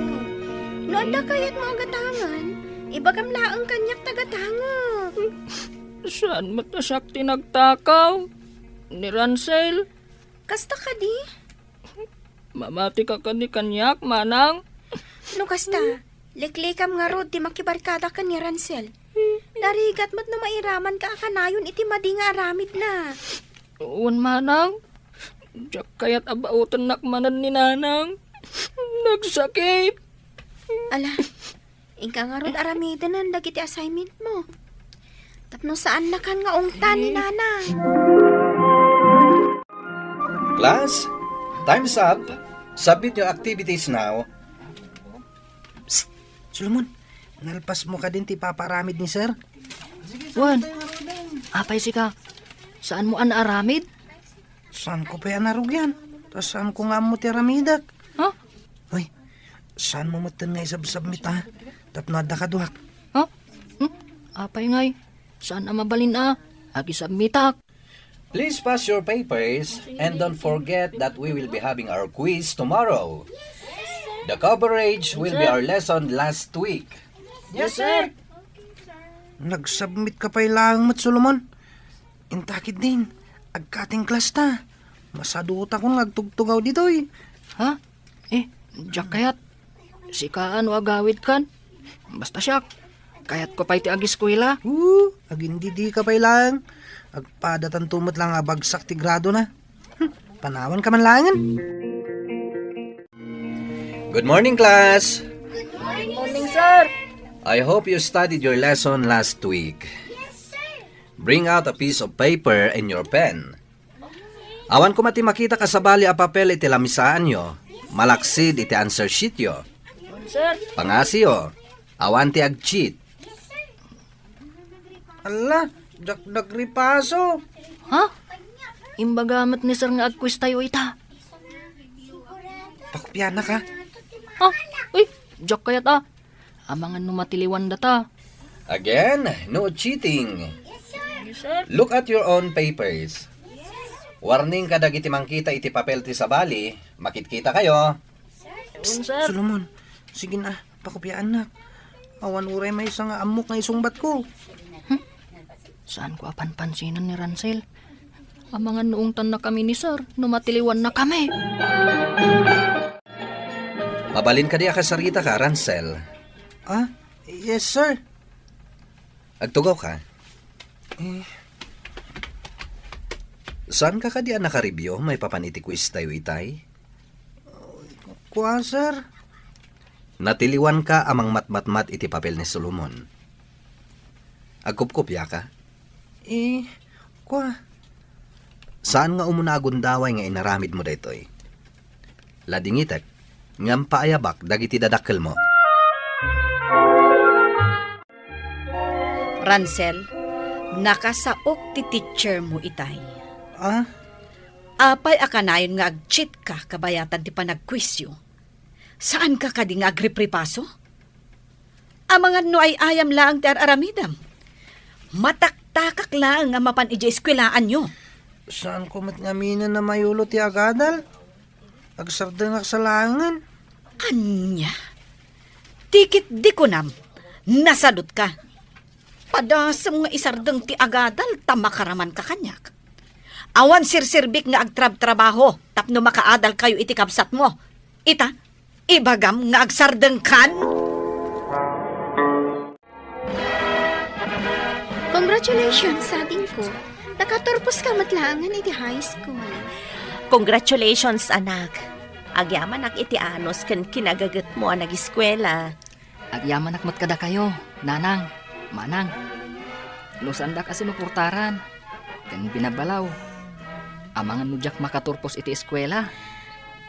No adda kayatmo a gatangen, ibagam laeng kaniak ta gatangek. Saan met a siak ti nagtakaw? Ni Ransel. Kasta kadi? Mamati ka kadi kaniak, manang? No kasta, liklikam ngarud ti makibarkada ken ni Ransel. Narigat met no mairamanka a kanayon iti madi nga aramidna. Wen, manang. Diak kayat a baotennak manen ni nanang. Nagsakit. Ala, inka ngarud aramidenen dagiti assignment mo. Tapno saannakan nga ungtan ni nanang. Class, time's up. Submit your activities now. Psst! Solomon, nalpasmo kadin ti ipapaaramid ni Sir? Wen, apay sika? Saanmo a naaramid? Saanko pay a narugian? Ta saanko nga ammo ti aramidek. Ha? Hoy, saanmo metten nga isubsubmit, ha? Tapno adda kaduak. Ha? Hmm? Apay ngay? Saan a mabalin a agisubmitak? Please pass your papers and don't forget that we will be having our quiz tomorrow. The coverage will be our lesson last week. Yes, sir. Nagsubmit ka pay laeng met, Solomon. Inta ketdin, agcutting class ta. Masadutakon nga agtugtugaw ditoy. Ha? Eh, diak kayat. Sika no agawidkan? Basta siak, kayatko pay ti agiskuela. Oo, agindidika pay laeng. Agpadatanto met la nga abagsak ti gradona. Hmm, panawanka man laengen. Good morning, class. Morning, sir. I hope you studied your lesson last week. Bring out a piece of paper and your pen. Awan koma ti makita kasabali a papel iti lamisaanyo, malaksid iti answer sheetyo. Sir. Pangasiyo, awan ti ag-cheat. Ala, diak nagripaso. Ha? Imbaga met ni sir nga ag-quiz tayo ita. Pakopianak, ha? Ah, uy, diak kayat, ah. Amangan no matiliwan data. Again, no cheating. Yes, sir. Look at your own papers. Warning kadagiti mangkita iti papel ti sabali, makitkita kayo. Psst, sir. Solomon, sige na, pakopiaannak. Awan uray maysa nga ammok nga isungbatko. Hmm? Saanko a panpansinan ni Ransel? Amangan no ungtannakami ni sir no matiliwannakami. Mabalin kadi a kasaritaka, Ransel? Ah, yes, sir. Agtugawka? Eh, saanka kadi a nakaribyo maipapan iti quiz tayo itay? Kua, sir. Natiliwanka a mangmatmatmat iti papel ni Solomon. Agkupkopiaka? Eh, kua. Saan nga umuna a gundaway nga inaramidmo daytoy? Ladingitek, ngem paayabak dagiti dadakkelmo. Ransel, nakasaok ti teacher mo itay. Ah? Apay a kanayon nga ag-cheat ka kabayatan ti panagkuisyo? Saanka kadi nga agripripaso? Amangan no ay-ayam laeng ti ar-aramidem. Mataktakak laeng a mapan idiay eskuelaanyo. Saanko met ngaminen a mayulo ti agadal? Agsardengak sa laengen. Ania? Ti ket di kunam, nasadutka. Padasem nga isardeng ti agadal ta makaramanka kaniak. Awan serserbik nga agtrabtrabaho tapno makaadalkayo iti kabsatmo. Ita, ibagam nga agsardengkan? Congratulations, sabingko. Nakaturposka met laengen iti high school. Congratulations, anak. Agyamanak iti anus ken kinagagetmo a nagiskuela. Agyamanak met kadakayo, nanang, manang. No saandak a sinuportaran ken binabalaw, amangan no diak makaturpos iti eskuela.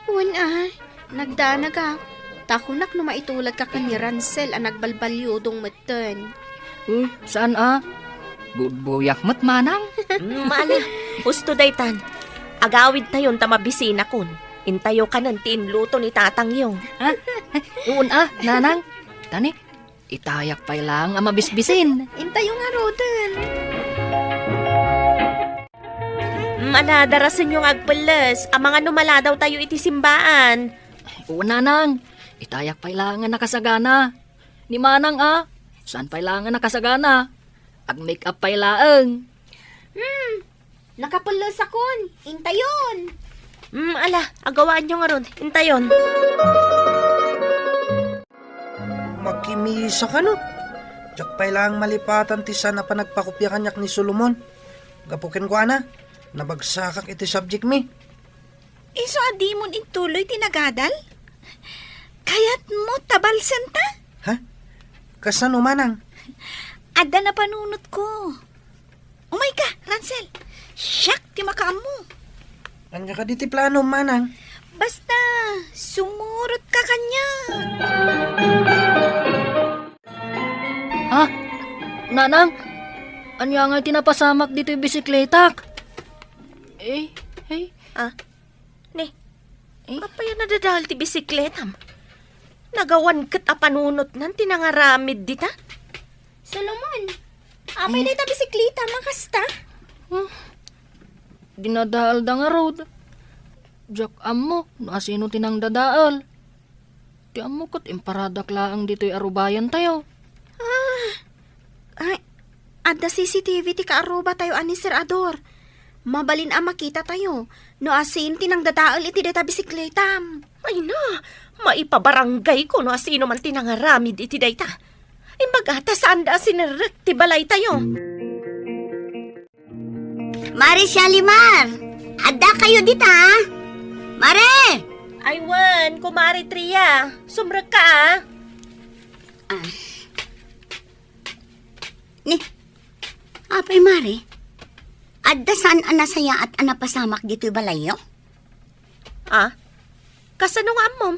Wen a, nagdanagak. Ta kunak no maituladka ken ni Ransel a nagbalbaliudong metten. Hmm, saan a? Budbuyak met, manang. Mm, ala, husto daytan. Agawidtayon ta mabisinakon. Intayo kanen ti inluto ni tatangyo. Ha? Wen a, nanang. Tani, itayak pay laeng a mabisbisin. Intayo ngaruden. Mm, ala, darasenyo nga agpelles. Amangan no maladawtayo iti simbaan. Wen, nanang. Itayak pay laeng a nakasagana. Ni manang a, saan pay laeng a nakasagana? Ag-make up pay laeng. Hmm, nakapellesakon. Intayon. Hmm, ala, agawaanyo ngarud. Intayon. Makimisa kano? Diak pay laeng malipatan ti saan a panagpakopia kaniak ni Solomon. Gapu kenkuana, nabagsakak iti subject mi. Isu a dimon intuloy ti nagadal? Kayatmo tabalsenta? Ha? Kasano manang? Adda napanunotko. Umayka, Ransel. Siak ti makaammo. Ania kadi ti plano, manang? Basta, sumurotka kaniak. Ha? Nanang? Ania ngay ti napasamak ditoy bisikletak? Eh, eh. Ah, ne. Eh? Apay a nadadael ti bisikletam? Nagawan ket a panunotnan ti nangaramid dita? Solomon, apay dayta bisikleta, makasta? Hmm. Dinadaelda ngarud. Diak ammo no asino ti nangdadael. Ti ammo ket imparadak laeng ditoy a rubayantayo. Ah, ay, Adda C C T V ti kaarrubatayo a ni Sir Ador. Mabalin a makitatayo no asino ti nangdadael iti dayta bisikletam. Ay na, maipabaranggayko no asino man ti nangaramid iti dayta. Imbagata saanda a sinerrek ti balaytayo. Mare Shalimar, adda kayo dita? Mare! Ay wen, Kumare Tria, sumrekka a. Ah. Ni, apay, Mare? Adda saan a nasayaat a napasamak ditoy balayyo? Ah? Kasano nga ammom?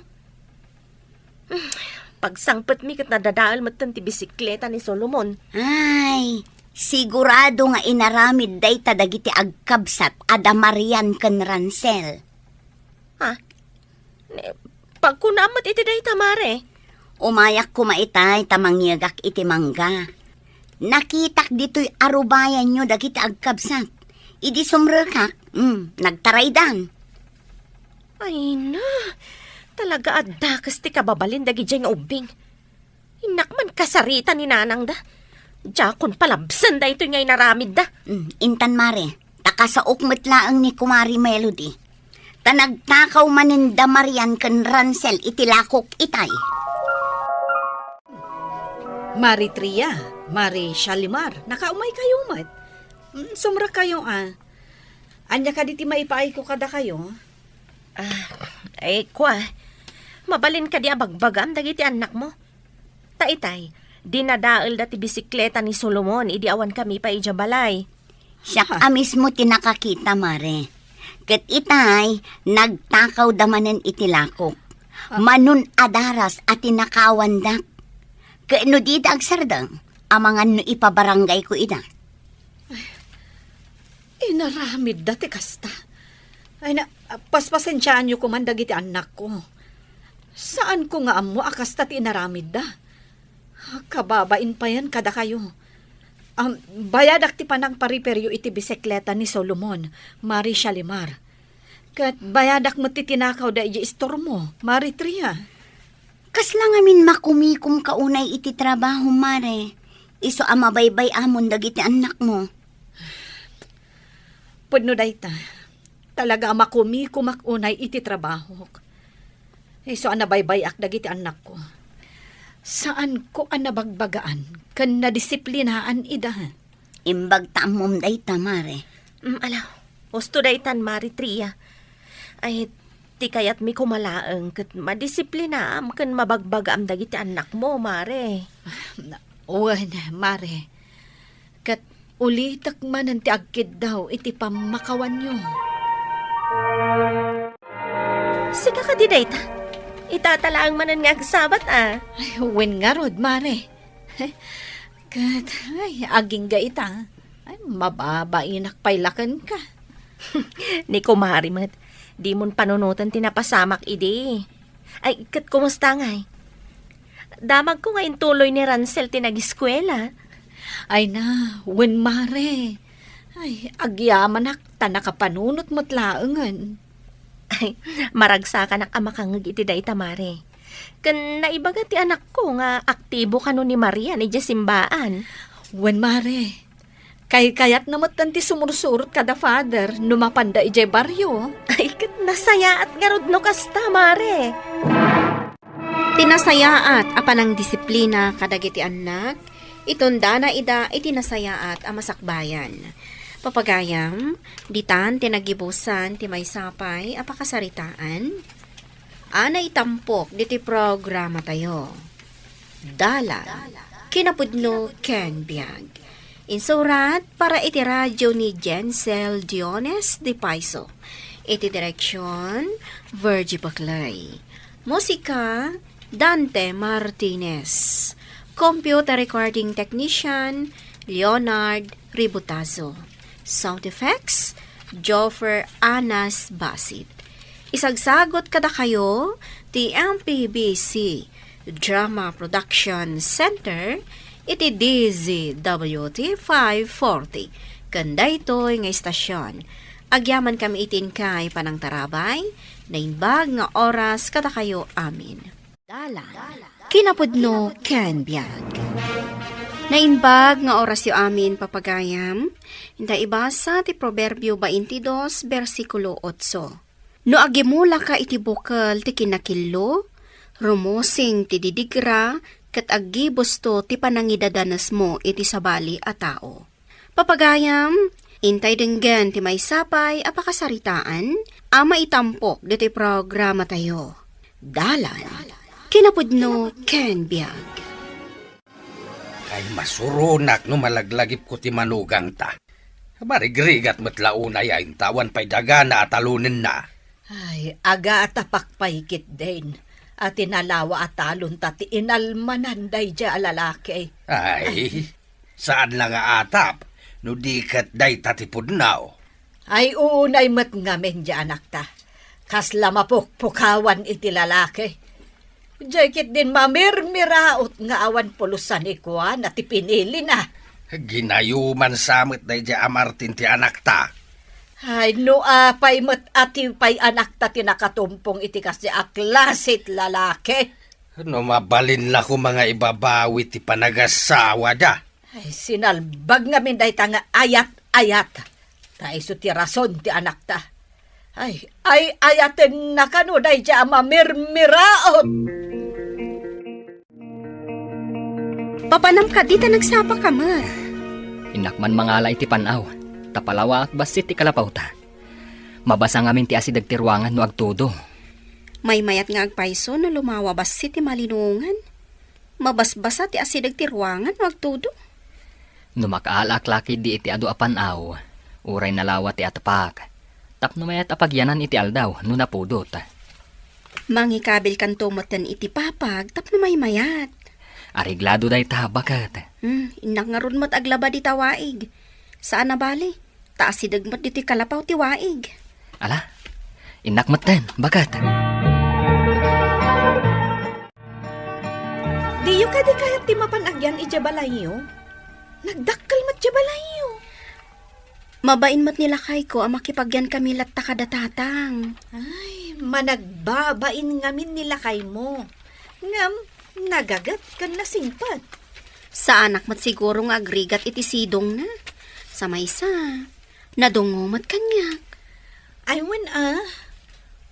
Pagsangpetmi ket nadadael metten ti bisikleta ni Solomon. Ay, sigurado nga inaramid dayta dagiti agkabsat a da Marian ken Ransel. Ha? Ne, pagkunam met iti dayta, Mare. Umayak koma itay ta mangyegak iti mangga. Nakitak ditoy arubayanyo dagiti agkabsat. Idi sumrekak, mm, nagtaraydan. Ay na, talaga a dakes ti kababalin dagidiay nga ubbing. Innak man kasarita ni nanangda. Diakon palabsen daytoy nga inaramidda. Mm, intan, Mare, ta kasaok met laeng ni Kumari Melody. Ta nagtakaw manen da Marian ken Ransel iti lakok itay. Mari Tria, Mari Shalimar, nakaumay kayo met. Mm, sumra kayo, ah. Ania kadi ti maipaayko kadakayo? Ah, eh, kua, mabalin kadi a bagbagaam dagiti annakmo? Ta itay, dinadaelda ti bisikleta ni Solomon idi awan kami pay idiay balay. Siak a mismo ti nakakita, Mare. Ket itay, nagtakawda manen iti lakok. Ah. Manon a daras a tinakawandak. Ket no dida agsardeng, amangan no ipabaranggayko ida. Inaramidda ti kasta. Ay na, paspasensiaanyo koman dagiti annakko. Saanko nga ammo a kasta ti inaramidda. Kababain payen kadakayo. Am, bayadak ti panangpariperyo iti bisikleta ni Solomon, Mari Shalimar. Ket bayadak met ti tinakawda idiay istormo, Mari Tria. Kasla ngamin makumikom ka unay iti trabaho, Mare? Isu a mabaybay-amon dagiti annakmo. Pudno dayta. Talaga a makumikomak unay iti trabahok. Isu a nabaybay-ak dagiti annakko. Saanko a nabagbagaan ken nadisiplinaan ida. Imbag ta ammom dayta, Mare. Mm, ala, husto daytan, Mari Tria. Ay, ti kayatmi koma laeng ket madisiplinaam ken mabagbagaam dagiti annakmo, Mare. Wen, Mare. Ket ulitek manen ti agkiddaw iti pammakawanyo. Sika kadi dayta? Itata laeng manen nga agsabat a. Ay, wen ngarud, Mare. Ket, ay, agingga ita. Ay, mababainak pay la kenka. Ni kumari met, dimon panunoten ti napasamak idi. Ay, ket kumusta ngay? Damagko nga intuloy ni Ransel ti nagiskuela. Ay na, wen, Mare. Ay, agyamanak ta nakapanunot met laengen. Ay, maragsakanak a makangngeg iti dayta, Mare. Ken naibaga ti anakko nga aktibo kano ni Marian idiay simbaan. Wen, Mare. Kaykayatna metten ti sumursurot kada Father no mapanda idiay barrio. Ay, ket nasayaat ngarud no kasta, Mare. Ti nasayaat a panangdisiplina kadagiti annak, itondana ida iti nasayaat a masakbayan. Papagayam, ditan ti nagibusan ti maysa pay a pakasaritaan a naitampok diti programatayo. Dalan, kinapudno ken biag. Insurat para iti radio ni Jensel Diones de Paiso. Iti direksyon, Virgie Paclay. Musika, Dante Martinez. Computer recording technician, Leonard Ributazo. Sound effects, Joffer Anas Basit. Isagsagot kadakayo ti M P B C Drama Production Center iti D Z W T five forty. Ken daytoy nga istasyon, agyaman kami iti inkay panangtarabay, naimbag nga oras kadakayo amin. Dalan, kinapudno ken biag. Naimbag nga orasyo amin, papagayam. Inta ibasa ti Proverbio baintidos, bersikulo otso. No agimulaka iti bukel ti kinakillo, rumusing ti didigra, ket aggibusto ti panangidadanesmo iti sabali a tao. Papagayam, intay denggen ti maysa pay a pakasaritaan a maitampok ditoy programatayo. Dalan, kinapudno ken biag. Ay, masuronak no malaglagipko ti manugangta. Marigrigat met la unay a intawan pay dagana a talonenna. Ay, agatapak pay ketdin a tinalawa a talonta ti inalmanan daydiay a lalaki. Ay, saan la nga atap no di ket dayta ti pudno. Ay, unay met ngamin diay anakta. Kasla mapukpukawan iti lalaki. Diay ketdin mamirmiraot nga awan pulos a ni kuana ti pinilina. Ginayuman sa met daydiay a Martin ti anakta. Ay, no apay met a ti pay anakta ti nakatumpong iti kasdiay a klase ti lalaki. No mabalin la koma nga ibabawi ti panagasawada. Ay, sinalbag ngamin dayta nga ayat-ayat. Ta isu ti rason ti anakta. Ay, ay-ayatenna kano daydiay a mamirmiraot. Papanam kadi ta nagsapaka met. Innak man mangala iti pan-aw, ta palawaak bassit ti kalapawta. Mabasa ngamin ti asideg ti ruangan no agtudo. Maymayat nga agpayso no lumawa bassit ti malinungan. Mabasbasa ti asideg ti ruangan no agtudo. No makaalaak la ketdi iti adu a pan-aw, uray nalawa ti atapak. Tapno mayat a pagyanan iti aldaw no napudot. Mangikabilkanto metten iti papag tapno maymayat. Areglado dayta, baket. Hmm, innak ngarud met aglaba dita waig. Saan a bali, ta asideg met ditoy kalapaw ti waig. Ala, innak metten, baket. Diyo kadi kayat ti mapan agyan idiay balayyo? Nagdakkel met diay balayyo. Mabain met ni lakayko a makipagyankami latta kada tatang. Ay, managbabain ngamin ni lakaymo. Ngem, nagaget ken nasingpet. Saanak met siguro nga agrigat iti sidongna. Sa maysa, nadungngo met kaniak. Ay, wen a,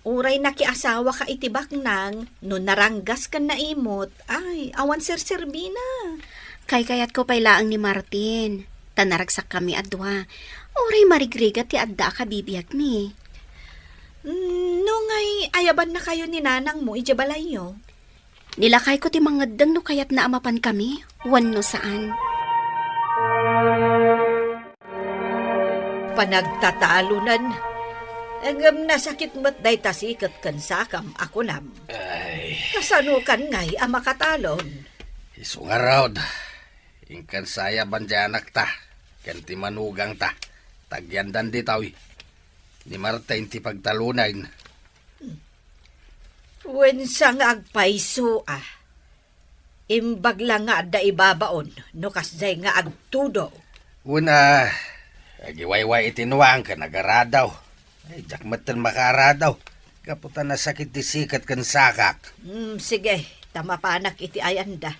uray nakiasawaka iti baknang, no naranggas ken naimot, ay, awan serserbina. Kaykayatko pay laeng ni Martin, ta naragsakkami a dua. Uray marigrigat ti adda a kabibiagmi. Mm, no ngay, ayabannakayo ni nanangmo idiay balayyo? Ni lakayko ti mangeddeng no kayatna a mapankami wenno saan. Panagtatalonen, ngem nasakit met dayta siket ken sakam a kunam. Ay. Kasanokan ngay a makatalon? Isu ngarud, inkan sayaban diay anakta ken ti manugangta, ta agyandan ditoy. Ni Martin ti pagtalonen. Wen sa nga agpayso a. Imbag la nga adda ibabaon no kasdiay nga agtudo. Wen a, agiwayway iti nuang ken agaradaw. Ay, diak metten makaaradaw. Gapu ta nasakit ti siket ken sakak. Hmm, sige, ta mapanak iti ayanda.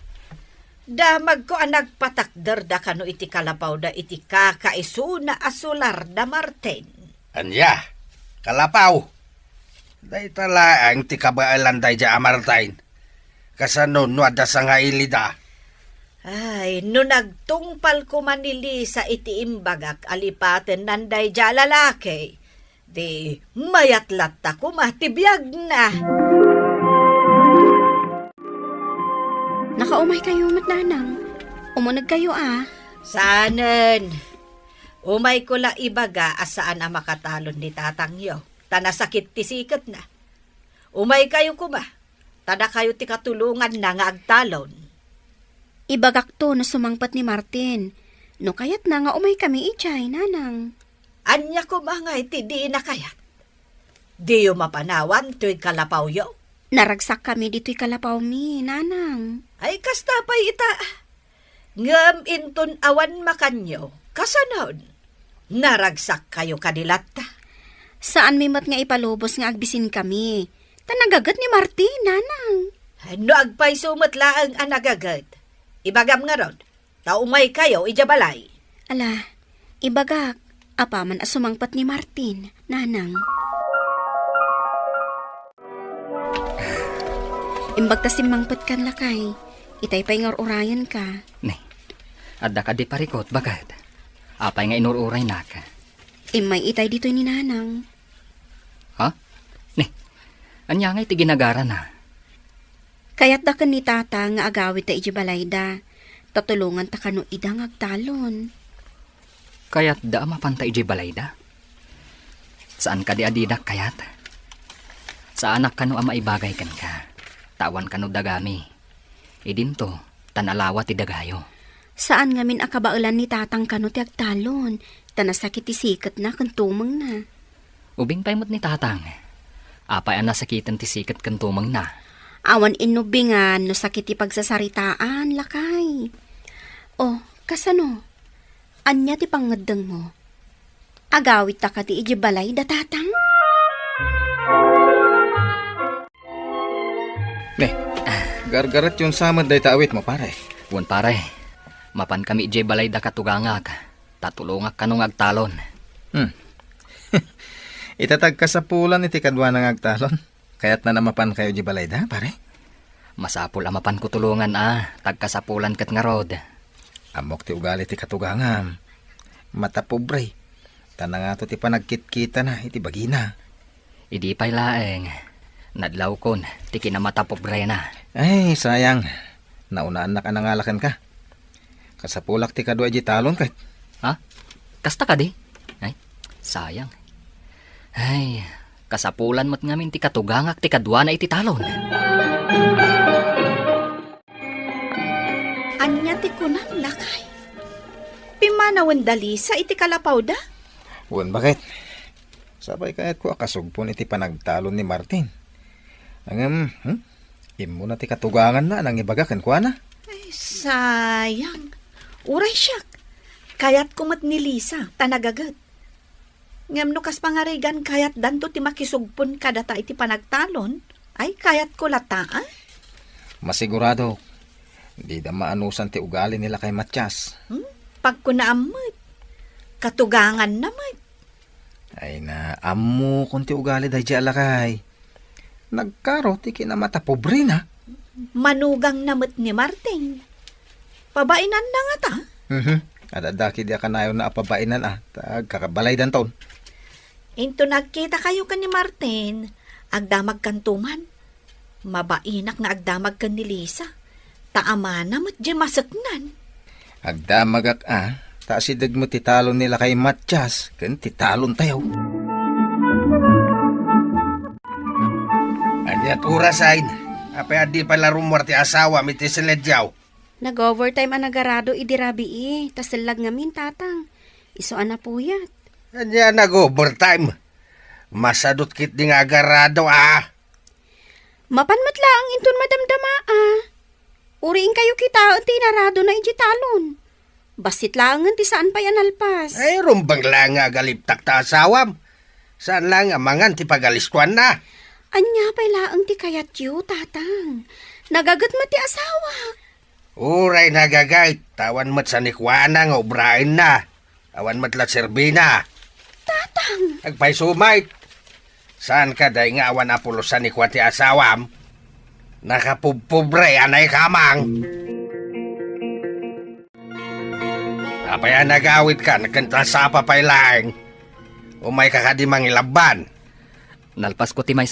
Damagko a nagpatakderda kano iti kalapawda iti kakaisuna a solar da Martin. Ania? Kalapaw? Dayta laeng ti kabaelan daydiay a Martin. Kasano no adda sangailida? Ay, no nagtungpal koma ni Lisa iti imbagak a lipatennan daydiay a lalaki, di mayat latta koma ti biagna. Nakaumay kayo met, Nanang. Umuneg kayo, a. Saanen. Umayko la ibaga a saan a makatalon ni tatangyo, ta nasakit ti siketna. Umay kayo koma, ta dakayo ti katulonganna nga agtalon. Ibagakto no sumangpet ni Martin. No kayatna nga umay kami idiay, Nanang. Ania koma nga iti dina kayat? Diyo mapanawan toy kalapawyo? Naragsak kami ditoy kalapawmi, Nanang. Ay, kasta pay ita. Ngem inton awan makanyo, kasanon? Naragsak kayo kadi latta? Saanmi met nga ipalubos nga agbisin kami. Ta nagaget ni Martin, Nanang. No agpayso met laeng a nagaget, ibagam ngarud, Ta umaykayo idiay balay. Ala, ibagak, apaman a sumangpet ni Martin, nanang. Imbag ta simmangpetkan, lakay. Itay pay nga ur-urayenka. Ne, adda kadi parikut, baket? Apay nga inur-uraynak? Immay itay ditoy ni nanang. Ha? Ne, ania ngay ti ginagarana? Kayatda ken ni tata nga agawidda idiay balayda, ta tulonganta kano ida nga agtalon. Kayatda a mapanta idiay balayda? Saan kadi a dinak kayat? Saanak kano a maibagay kenka, ta awan kano dagami. Idinto, ta nalawa ti dagayo. Saan ngamin a kabaelan ni tatang kano ti agtalon, ta nasakit ti siketna ken tumengna. Ubing pay met ni tatang. Apay a nasakiten ti siket ken tumengna? Awan innubingan no sakit ti pagsasaritaan, lakay. Oh, kasano? Ania ti pangngeddengmo? Agawidta kadi idiay balayda, tatang? Ne, gargaretyon sa met dayta awitmo, pare. Wen, pare. Mapankami idiay balayda katugangak, ta tulongak kano nga agtalon. Hmm. Ita ti agkasapulan iti kaduana nga agtalon. Kayatna a mapankayo idiay balayda, pare? Masapul a mapanko tulongan a, ta agkasapulan ket ngarud. Ammok ti ugali ti katugangam. Matapobre. Ta nangato ti panagkitkitana iti bagina. Idi pay laeng, nadlawkon ti kinamatapobrena. Ay, sayang. Naunaannak a nangala kenka. Kasapulak ti kadua idiay talon ket. Ha? Kasta kadi? Ay, sayang. Ay, kasapulan met ngamin ti katugangak ti kaduana iti talon. Ania ti kunam, lakay? Pimmanawenda Lisa iti kalapawda? Wen, baket? Sapay kayatko a kasugpon iti panagtalon ni Martin. Ngem, hmm? Immuna ti katuganganna a nangibaga kenkuana. Ay, sayang. Uray siak. Kayatko met ni Lisa, ta nagaget. Ngem no kas pangarigan kayatdanto ti makisugpon kadata iti panagtalon, ay kayatko latta, a? Masigurado, dida maanusan ti ugali ni lakay Matias. Hmm? Pagkunaam met. Katuganganna met. Ay na, ammokon ti ugali daydiay a lakay. Nagkaro ti kinamatapobrena. Manugangna met ni Martin. Pabainanna ngata? Mhm. Adda, adda kadi a kanayonna a pabainan a, ta agkakabalaydanton. Inton agkitakayo ken ni Martin, agdamagkanto man. Mabainak nga agdamag ken ni Lisa, ta amana met diay maseknan. Agdamagak a, ta asideg met ti talon ni lakay Matias ken ti talontayo. Ania ti orasen? Apay a di pay la rummuar ti asawam iti silediaw? Nag-overtime a nagarado idi rabii, ta sellag ngamin, tatang. Isu a napuyat. Ania nag-overtime? Masadut ketdi nga agarado a. Mapan met laeng inton madamdama a. Uray inkayo kitaen ti inaradona idiay talon. Bassit laengen ti saan pay a nalpas. Ay, rumbeng laeng nga agalibtak ta asawam. Saan laeng a mangan ti pagalistuanna. Ania pay laeng ti kayatyo, tatang? Nagaget met ti asawak. Uray nagaget, ta awan met sanikuana nga obraenna. Awan met la serbina. Tatang! Agpayso met. Saan kadi nga awan a pulos sanikua ti asawam? Nakapubpobre a naikamang. Apay a nagawidkan ken ta sapa pay laeng? Umayka kadi mangilabban. Nalpasko ti maysa